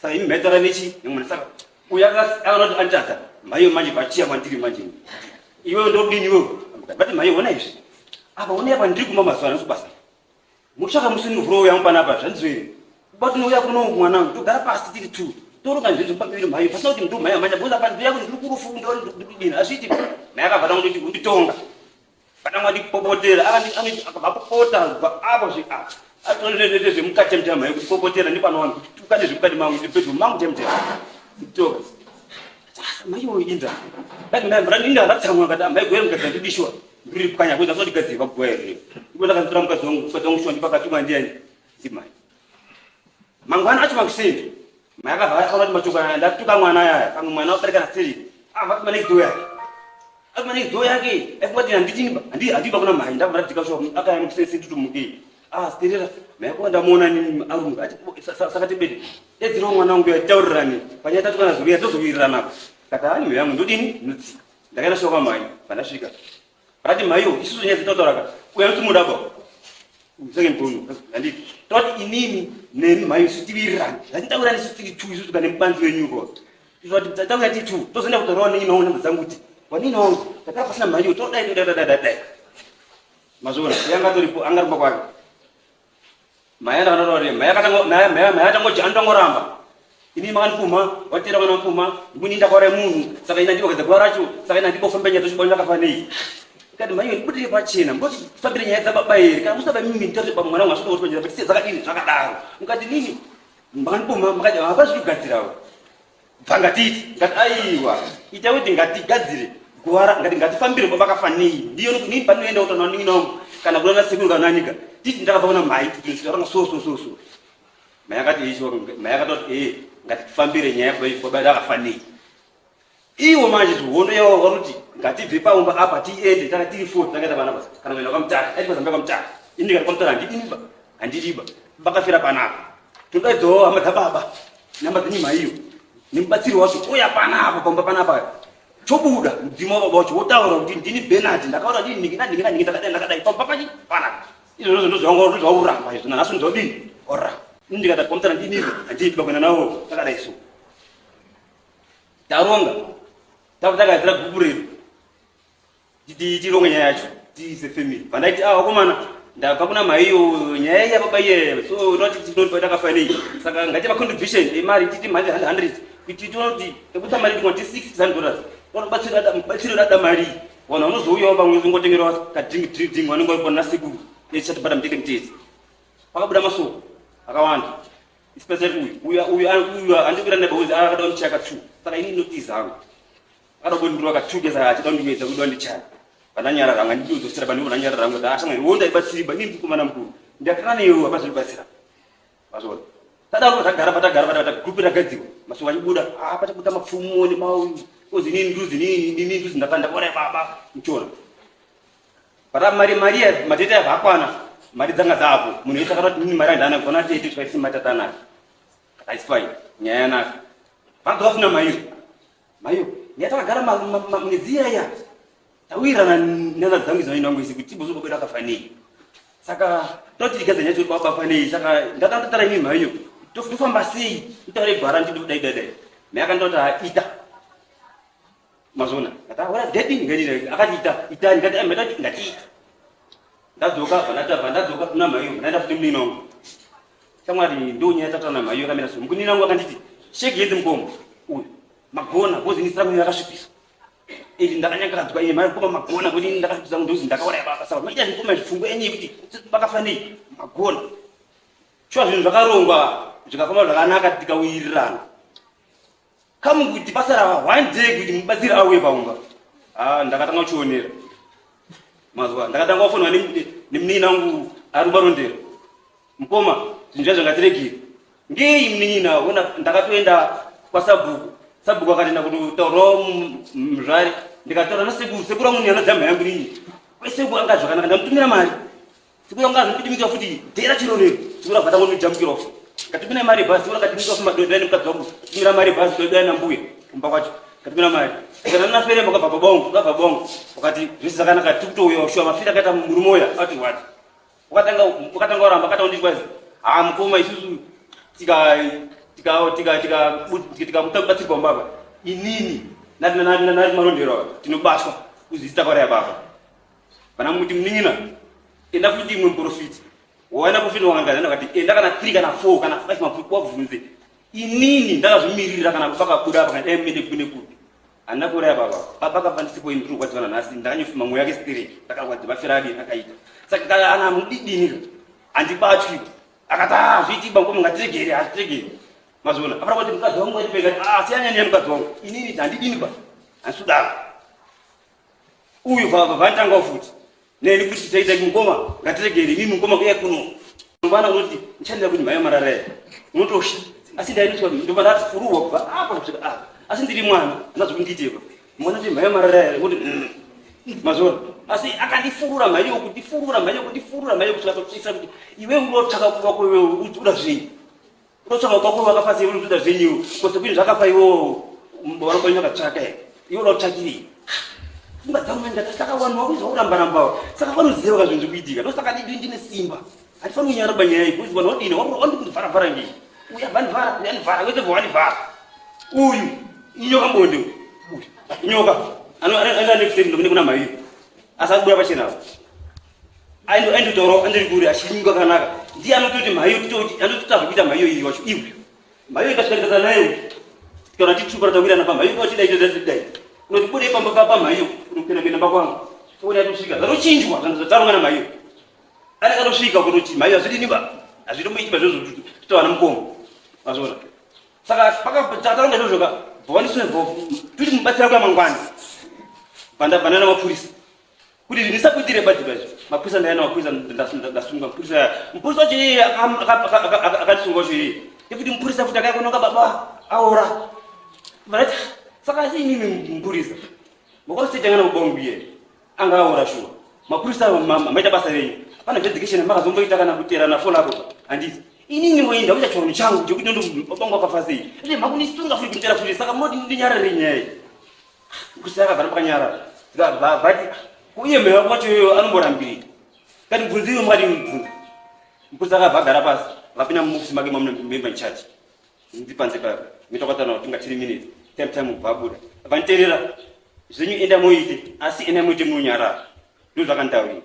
saka imi maitara nechi nemwana saka uyu akaona kuti anditadza maiyo manje vachiya kwandiri manje iwewe ndodini iwewe but maiyo ona izvi apa one apa ndiri kumba mazuva anasi kubasa mutsvaka musi ndivhuro yangu panapa zvandizoiri kuba tinouya kuno mwanangu togara pasi tiri two toronga zvinhu zvepamberi mhaiyo pasina kuti ndo mhaiyo manja because apa ndoya kuti ndiri kurufu ndodini hazviiti mhai akabva tanga kuti unditonga Patanga ndipopotera akavapopota kubva apo svika atonezvete zvemukati mutema mhai kutipopotera ndipanowana kuti tuka nezvemukati mangu ndipedyo mangu temutema kutoka mhai uyu inda ndati mhai mvura inda ndatsamwa ngati mhai goera mukadzi andidishwa ndiri pwanya kuza sondigadzirwa kugoya here ndipo ndakatora mukadzi wangu mukadzi wangu shuwa ndipakatumwa ndiyani ndimai mangwana acho makuseni mai akabva akaona kuti mashoko aya ndatuka mwana aya pamwe mwana wadarika na three ava ah, next door yake ava next door yake aifunga kuti handitini handiba kuna mai ndabva ndadzika shuwa akaya makuseni tutumuke ah sterera mai ako ndamuona nini arunga ati saka tibede dedzirawo mwana wangu yataurirani panyaya tatukana zuva tozowirirana kati hani mai yangu ndodini ndinotsika ndakaenda shuwa kwamai pandasvika Rati maiyo isusu nyaya dzinotaura ka uya anoti muda ba second born handiti toti inini nemi maiyo isu tiwirirane ngatitaurirane isu tiri two isusu kana mubanzi wenyu ko toti tauya tiri two tozoenda kutaurawo nini wangu namba dzangu kuti wanini wangu takara pasina maiyo todai todai todai dai mazviona yanga toripo anga rumba kwake Mai akatanga mai akatanga mai mai mai atanga anotangoramba. Ini makandipumha, watera mwana wapumha, ndibuni ndakaura munhu, saka ina ndipo kaza racho, saka ina ndipo famba nyaya dzacho ndakafa nei. Kati mai ndibudire pachena, mboti fambire nyaya dzababa here, kana musina baba mimi nditati baba mwana wangu asvika kuti pachena, but dzakadini zvakadaro. Mukati nini makandipumha, makati hapana zvekugadzirawo. Bva ngatiti ngati aiwa ita kuti ngatigadzire guwara ngati ngatifambire baba vakafanei ndiyo nini panoenda kutaura nini wangu kana kuna nasekuru kana nanika titi ndakabva kuna mai tinotaura so so so so mai akati icho mai akatoti eh ngatifambire nyaya baba vakafanei iwo manje hondo yawo varuti ngatibve paumba apa tiende tanga tiri four takaita vana basa kana kuenda kwamutaka aiti kwazambia kwamutaka ini ndikati kwamutaka handidini ba handidiba bakafira panapa todaidzawo hama dzababa namba dzenyu maiyo nemubatsiri wacho ouya panapa pamba panapa chobuda mudzimu wababa wacho wotaura kuti ndini benard ndakaura ndini ningi naningi naningi ndakadai ndakadai pamba pachi panapa izvozvo ndozvauramba izvo nanhasi ndozvaudini ora ini ndikati kwamutana ndinivo handiipi bakuenda nawo takadai so taronga takagadzira gupu redu tironge nyaya yacho tiise family vandaiti ah vakomana ndabva kuna maiyo nyaya iya baba iye so noti tinoti takafa nei saka ngaite macontribution emari titi mari 100 kuti tione kuti tekuta mari tinoti 600 dollars vanobatsira batsiro rada mari. Vanhu vanozouyawo pamwe vongotengerawo kadrink drink drink vanenge vari kuona sekuru echatibata mutete mutete. Pakabuda masoko akawanda. Especially uyu uyu uyu uyu andikuita neba uyu akada kundichaya ka2. Saka ini ndinotiza hangu. Akada kundirova ka2 kesa achida kundiedza kuda kundichaya. Vandanyarara hangu andidzodzosera pandivo vandanyarara hangu kuti ashamwari wo ndaibatsiriba ini ndikomana mukuru. Ndakana newe hapazvindibatsira. Mazviona? Tadaro tagara patagara patagara group ragadzirwa. Mashoko achibuda, ah pachabuda mapfumo nemauyu. Ozi nini nduzi nini nini nduzi ndakanda bora baba mchona. Pata mari mari ya matete yabva akwana. Mari dzanga dzapo. Munhu wese akatoti nini mari handana kufana tete tikaiti matata anaka. It's fine. Nyaya yanaka. Vanhu vafuna maiyo. Maiyo, nyaya takagara mwedzi iya. Tawirirana nana dzangu idzo nangu izi kuti bozo baba akafa nei. Saka toti tigaza nyaya kuti baba afa nei saka ndatandatara imi mhaiyo. Tofamba sei? Nditaure gwara ndidi dai dai dai. Mai akandoti ita. Mazona. Ndati ora daddy ngati akati ita ita ndati ndati ngatiita. Ndadzoka bva ndadzoka kuna mhaiyo ndaenda futi munini wangu. Shamwari ndo nyaya tatana mhaiyo yakamira so. Mukunini wangu akanditi shake hands mukoma uyu. Magona because ini sira yakasvipisa. Ili ndakanyangadzwa ini mai mukoma magona kuti ini ndakasvipisa ndozi ndakauraya baba saka maita mukoma zvifungo enyu kuti vakafa nei magona. Shuwa zvinhu zvakarongwa zvikafamba zvakanaka tikawirirana. Kamu kuti pasara one day kuti mubatsiri auye paunga. Ah ndakatanga kuchionera. Mazuva ndakatanga kufonwa nemunin'ina wangu ari kubarondera. Mukoma zvinhu zvacho ngatiregere. Ngei munin'ina wona ndakatoenda kwasabhuku. Sabhuku akatenda kutotaurawo muzvare ndikataura nasekuru sekuru wangu anodza mhai yangu nini. Kwesekuru anga zvakanaka ndamutumira mari. Sekuru wangu azondidimikira futi dhera chirorero. Sekuru abva tangonijamukira futi. Ngatumira mari bhazi sekuru akadimikira futi madodai nemukadzi wangu. Tumira mari bhazi dodai nambuya kumba kwacho. Ngatumira mari. Kana nafere makabva baba wangu, kabva baba wangu. Wakati zvese zvakanaka tikutouya shuwa mafira akaita murume uya ati what. Wakatanga wakatanga waramba akati ndikwazi. Ah mukoma isusu tika tika tika tika tika mutabatsirwa baba. Inini nari nari nari marondero tinobatwa kuzista kwara baba. Vana muti munin'ina enda futi imwe muprofiti waenda profiti wakangazana kati enda kana 3 kana 4 kana 5 maprofiti wabvunze inini ndakazvimirira kana pakabuda apa kana mende kune kupi handina kuuraya baba baba kafa ndisipo ini ndiri kurwadziwa nanhasi ndakanyofuma mweya wake spirit ndakarwadziwa mafira adini akaita saka kana ana mudidini handibatwi akati ah zviiti bangu mungatiregere hazviregere mazviona afana kuti mukadzi wangu atipeka ah siyana nemukadzi wangu inini handidini ba handisudaro uyu vanotanga futi neni futi taita mukoma ngatiregere imi mukoma kuya kuno mwana unoti ndichandira kuti mhaya marara ya unotosha asi ndainotswa ndobva ndafururwa kubva apa kusvika apa asi ndiri mwana handina zvokundiiteba mwana ti mhaya marara ya kuti mm. mazviona asi akandifurura mhaiyo kundifurura mhaiyo kundifurura mhaiyo kusvika totsvisa kuti iwe unotsvaka kuva kwewe uda zvei Unotsvaka baba wako vakafa sei unotoda zvenyu kose kwini zvakafa iwo vanobanya vakatsvaka here iwe uda kutsvakirei pfungwa dzangu manje ndakasaka vanhu vakuizwa kuramba ramba saka vanoziva ka zvinhu zvikuitika ndosaka ndidi ndine simba handifaniri kunyara panyaya iyi because vanhu vadini vandikundivhara vhara ngei uya vandivhara uya ndivhara wese vandivhara uyu inyoka mbonde uyu inyoka anoenda nekuseri ndokune kuna maiyo asi akubuda pachena apo aindotaura andiri kure achinyuka kanaka ndiye anototi mhaiyo titoti anotoita zvekuita mhaiyo iyi wacho iwe mhaiyo ikasvika nayo kana titupa tawirana pamhaiyo ikatidai todai unoti bude pamba pamhaiyo unopinda kuenda mba kwangu foni yatosvika zvatochinjwa zvanhu zvataronga namhaiyo anenge atosvika kutoti mhaiyo hazvidini ba hazvitomboitiba zvozvo totawana mukoma mazviona saka pakataronga izvozvo ka bvawaniswe toti mubatsira kuya mangwana banda mapurisa kuti ndisabudire badzi badzi mapurisa ndaenda mapurisa ndasunga mupurisa mupurisa wacho iye akandisunga wacho iye nekuti mupurisa futi akaikonoka baba aora varati saka asi imimi mupurisa makwarisitangana kubongu iye anga aora shuwa mapurisa maita basa renyu hapana investigation makazomboita kana kuterana fona apo handiti inini wei ndakuita chivanhu changu chekuti ndo baba wangu akafa sei ende makunisunga futi kutera futi saka munoti ndinyarare nyaya iyi Kusaka vana pakanyarara. Vati uye mhewa kwacho iyoyo anomborambirei. Kati mubvunzi iwe mukati mubvunzi. Mupurisa akabva agara pasi vakapinda muofisi make mamuna member in charge. Ndi panze paya. Mitokwatana kuti tinga 3 minutes. Time time ubva abuda. Vaniterera zvenyu enda muite asi enda muite munyarara. Ndozvakanitaurira.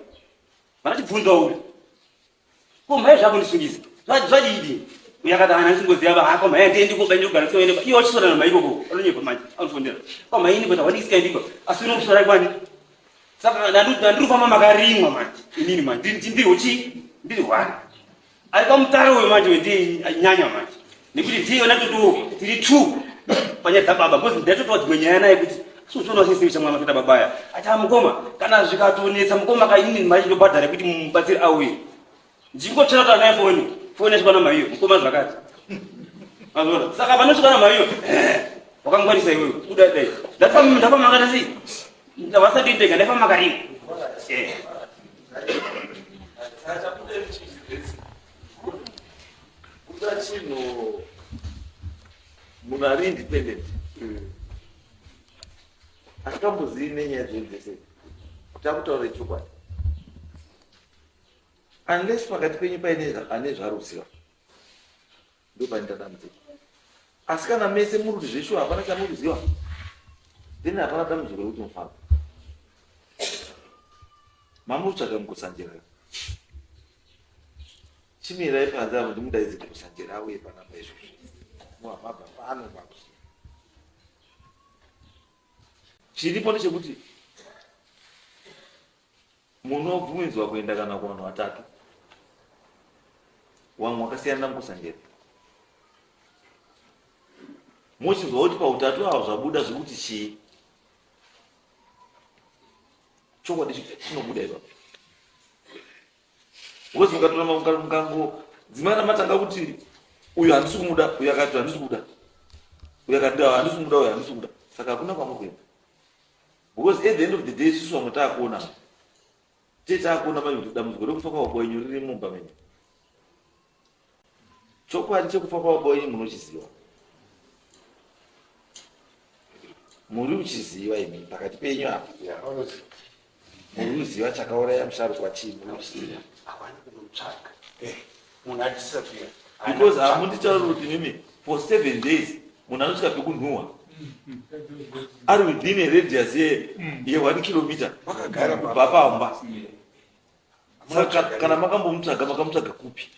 Vanachibvunza uyu. Ko mhai zvakundisungisa. Zvadidi. Uyakati ana singoziva va hako mhai ndiendi ko bandi kugara tsoende iwe uchisora na mhai ikoko. Anonyepa manje. Anofondera. Ko mhai ini kuti wani isikaendiko. Asi unokusora kwani? Saka ndandiri kufamba makarimwa manje inini manje ndiri chi ndiri hwani ari pamutare uyo manje wendinyanya manje nekuti ndiye yona toto tiri two panyaya dzababa because ndatotowa dzimwe nyaya naye kuti sozoona sese chamwana kuita babaya ati mukoma kana zvikatonetsa mukoma ka inini mari ndobhadhara kuti mubatsiri auye ndingotsvera kuti anaye foni foni yasvika namaiyo mukoma zvakati mazona saka panosvika namaiyo eh, wakangwarisa iwewe kuda dai ndafamba makata sei ndavasati ndega ndafamba makarima eh. Kuda chinhu munhu ari independent asingambozivi nenyaya dzedu dzese kuti akutaura chokwadi unless pakati penyu paine ane zvaari kuziva ndo painoita dambudziko asi kana mese muri kuti zveshuwa hapana chamuri kuziva then hapana dambudziko rekuti mufamba mamuri kutsvaga mukusanjera chimirai panze apo ndimudaidze mukusanjera auye panapa izvozvi muhamabva pano pakusi chiripo ndechekuti Munobvumidzwa kuenda kana kuvanhu vatatu wamwe wakasiyana naMukusanjera. Mochizwa kuti pautatu ava zvabuda zvekuti chii? Chokwadi chinobuda ipapo. Because mukatora mukango dzimana matanga kuti uyu handisi kumuda, uyu akati handisi kuda. Uyu akati handisi kumuda, uyu handisi kuda. Saka hakuna kwamuri kuenda. Because at the end of the day isusu vamwe taakuona tee taakuona manje kuti dambudziko rekufa kwababa wenyu riri mumba menyu. Chokwadi chekufa kwababa wenyu munochiziva. Muri kuchiziva imi pakati penyu apa. Muri kuziva chakauraya musharukwa chii munochiziva. Havana kunotsvaga. Eh, munhu adisappear. Because hamunditauri kuti mimi for 7 days munhu anosvika pekunhuhwa ari within a radius ye ye 1 kilometer Vakagara kubva pamba. Saka kana makambomutsvaga makamutsvaga kupi?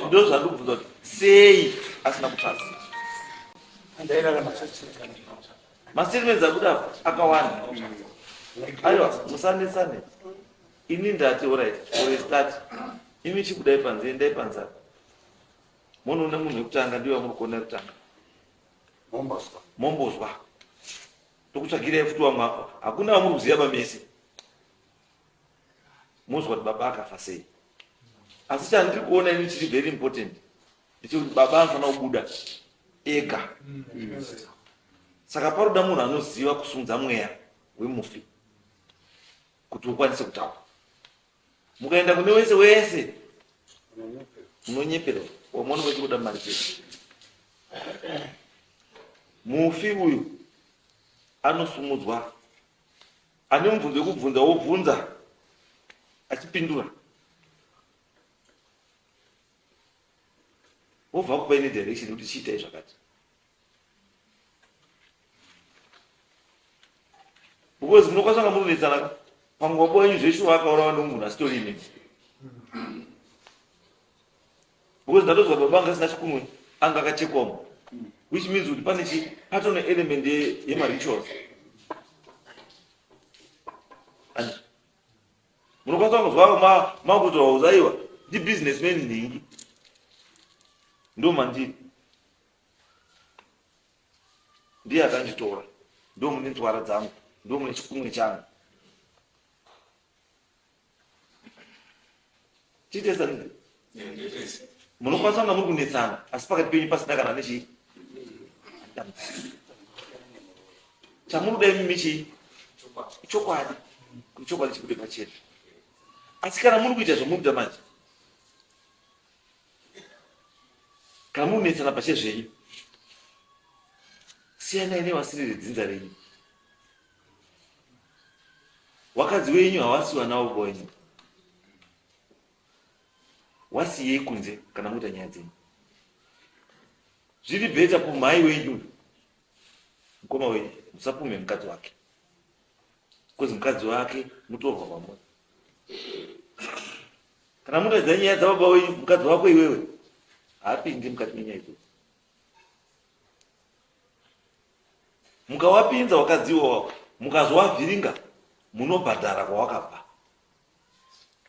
Ndozvandikubvunza kuti sei asina kutsvaga? Mastatements abuda apa akawanda. Aiwa, musanetsane. Ini ndati alright, for a start. Imi chibudai panze, endai panze apa. Monoona munhu wekutanga ndiye wamuri kuona wekutanga. Mombozwa. Mombozwa. Tokutsvagirai futi wamwe hakuna wamuri kuziva pamese. Mozwa kuti baba akafa sei. Asi chandiri kuona ini chiri very important ndechekuti baba anofanira kubuda ega. Saka paroda munhu anoziva kusunza mweya wemufi kuti ukwanise kutaura. Mukaenda kune wese wese munonyeperwa, wamwe vanenge vachikuda mari chete. Mufi uyu anosumudzwa, ane mubvunzo wekubvunza wobvunza achipindura, wobva kupa ine direction kuti chiitai zvakati. Because munokwanisa kunga munonetsana ka pamwe baba wenyu zveshuwa akaurawa nemunhu asitori imimi. Because ndatozwa baba anga asina chikunwe anga akachekwa umu. Which means kuti pane chi patone element yemarituals. And munokwanisa kunzwa makutoa uzaiwa ndi businessman nhingi. Ndo mandiri. Ndiye akanditora. Ndo mune nzwara dzangu. Ndo mune chikunwe changu. Tiite sani. Munokwanisa kunga muri kunetsana asi pakati penyu pasina kana nechii. Chamunoda imimi chii? Chokwadi. Kuti chokwadi chibude pachena. Asi kana muri kuita zvamunoita manje Kana munetsana pachezvenyu, siyanai nevasiri vedzinza renyu. Wakadzi wenyu hawasi vana vababa wenyu, wasiyei kunze kana muita nyaya dzenyu. Zviri beta pumhai wenyu mukoma wenyu, musapumhe mukadzi wake, bcause mukadzi wake mutorwa kwamuri. Kana munoedza nyaya dzababa wenyu, mukadzi wako iwewe haapindi mukati menyaya idzodzo. Mukawapinza wakadzi iwawo Mukazowavhiringa munobhadhara kwawakabva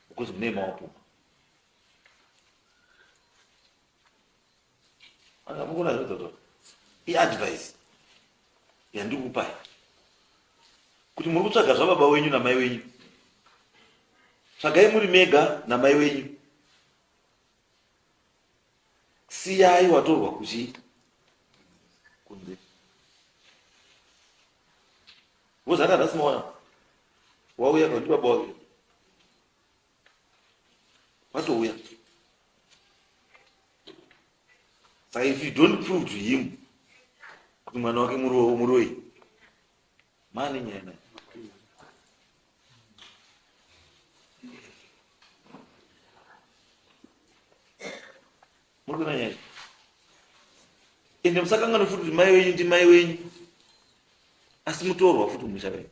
because mune mawapuma. Anga mukona zvinotaura. Iadvice yandikupai kuti muri kutsvaga zvababa wenyu namai wenyu. Tsvagai muri mega namai wenyu. Siyai watorwa kuchi kunze. Because hata nhasi maona wauya kwa ndibaba wake. Watouya. Saka if you don't prove to him kuti mwana wake muroyi mane nyaya naye. Muri kuona nyaya? Ende musakanganwe futi kuti mai wenyu ndimai wenyu asi mutorwa futi mumusha wenyu.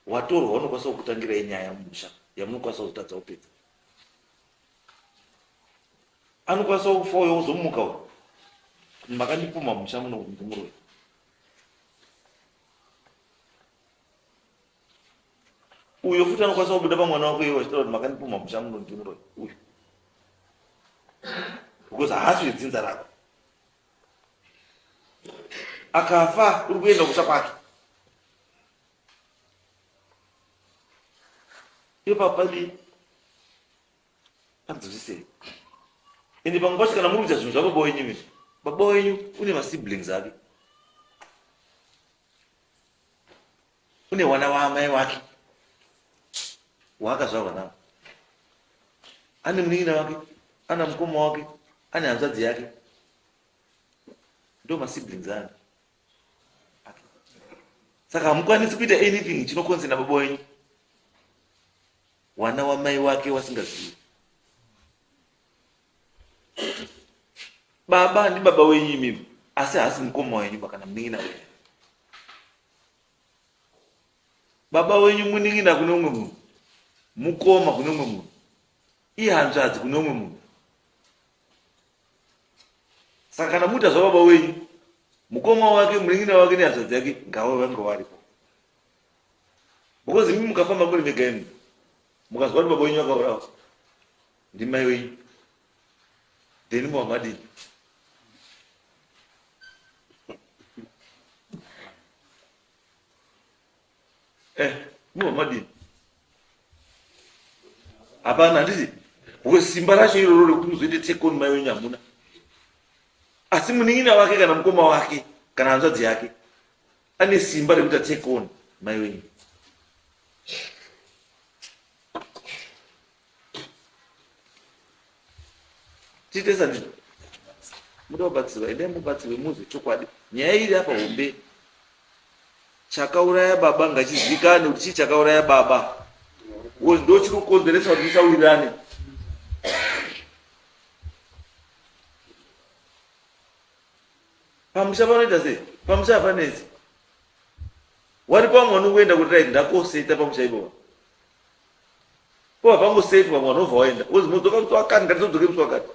Watorwa unokwanisa kukutangirai nyaya mumusha yamunokwanisa kuzotadza kupedza. Anokwanisa kufa uyo ozomuka uyo. Makandipumha mumusha muno kuti ndimuroyi. Uyo futi anokwanisa kubuda pamwana wako iwe achitaura kuti makandipumha musha muno ndimuroyi uyu. Because haasi wedzinza rako. Akafa uri kuenda kumusha kwake. Iwe papa Panzwisisei. Ende pamwe pacho kana muri kuita zvinhu zvababa wenyu imi, baba wenyu une masiblings ake. Une wana waamai wake waakazvarwa navo. Ane munin'ina wake, ana mukoma wake, ane hanzvadzi yake. Ndo masiblings ake. Saka hamukwanisi kuita anything chinokonzera baba wenyu. Wana wamai wake wasingazivi. Baba ndibaba wenyu imimi asi haasi mukoma wenyu kana munin'ina wenyu. Baba wenyu munin'ina kune umwe munhu, mukoma kune umwe munhu, ihanzvadzi kune umwe munhu. Saka kana muita zvababa wenyu, mukoma wake, munin'ina wake nehanzvadzi yake ngave vange varipo. Because imi mukafamba muri mega imi mukazwa kuti baba wenyu vakaurawa ndimai wenyu then mova madini? Eh, mova madini? Hapana, handiti because simba racho iroro rekuti muzoite take on mai wenyu hamuna. Asi munin'ina wake kana mukoma wake kana hanzvadzi yake ane simba rekuita take on mai wenyu. Tiite sandizvo. Muda kubatsirwa, endai mubatsirwe muzwe chokwadi. Nyaya iri apa hombe. Chakauraya baba ngachizikane kuti chii chakauraya baba. Because ndo chiri kukonzeresa kuti musawirirane. Pamusha panoita sei? Pamusha hapanetsi. Wari pamwe vanongoenda kuti right ndakoseta pamusha ipapo. Po hapangosetwa vamwe vanobva waenda. Wozi modzoka musi wakati ngatizodzoke musi wakati.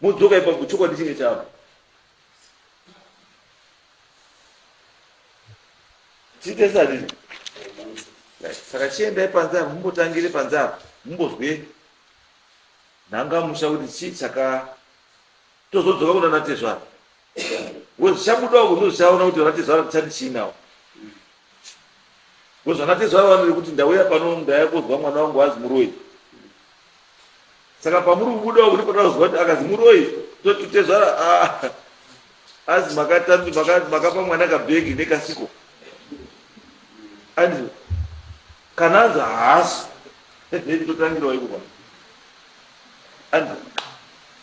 Modzoka ipapo chokwadi chinge chavo. Tiite sadii? Saka chiendai panze apa mumbotangire panze apa mumbozwe nhangamusha kuti chii chaka tozodzoka kuna natezvara because zvichabuda uko ndozvichaona kuti vanatezvara tichati chii nawo because vanatezvara vanoti kuti ndauya pano ndaya kozwa mwana wangu azi muroyi saka pamuri kubuda uko ndipo tazwa kuti akazi muroyi toti tezvara ah, azi makatambi makapa mwana kabhegi nekasiko andi kana anzi haasi totangirawo iko pano andi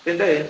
endai.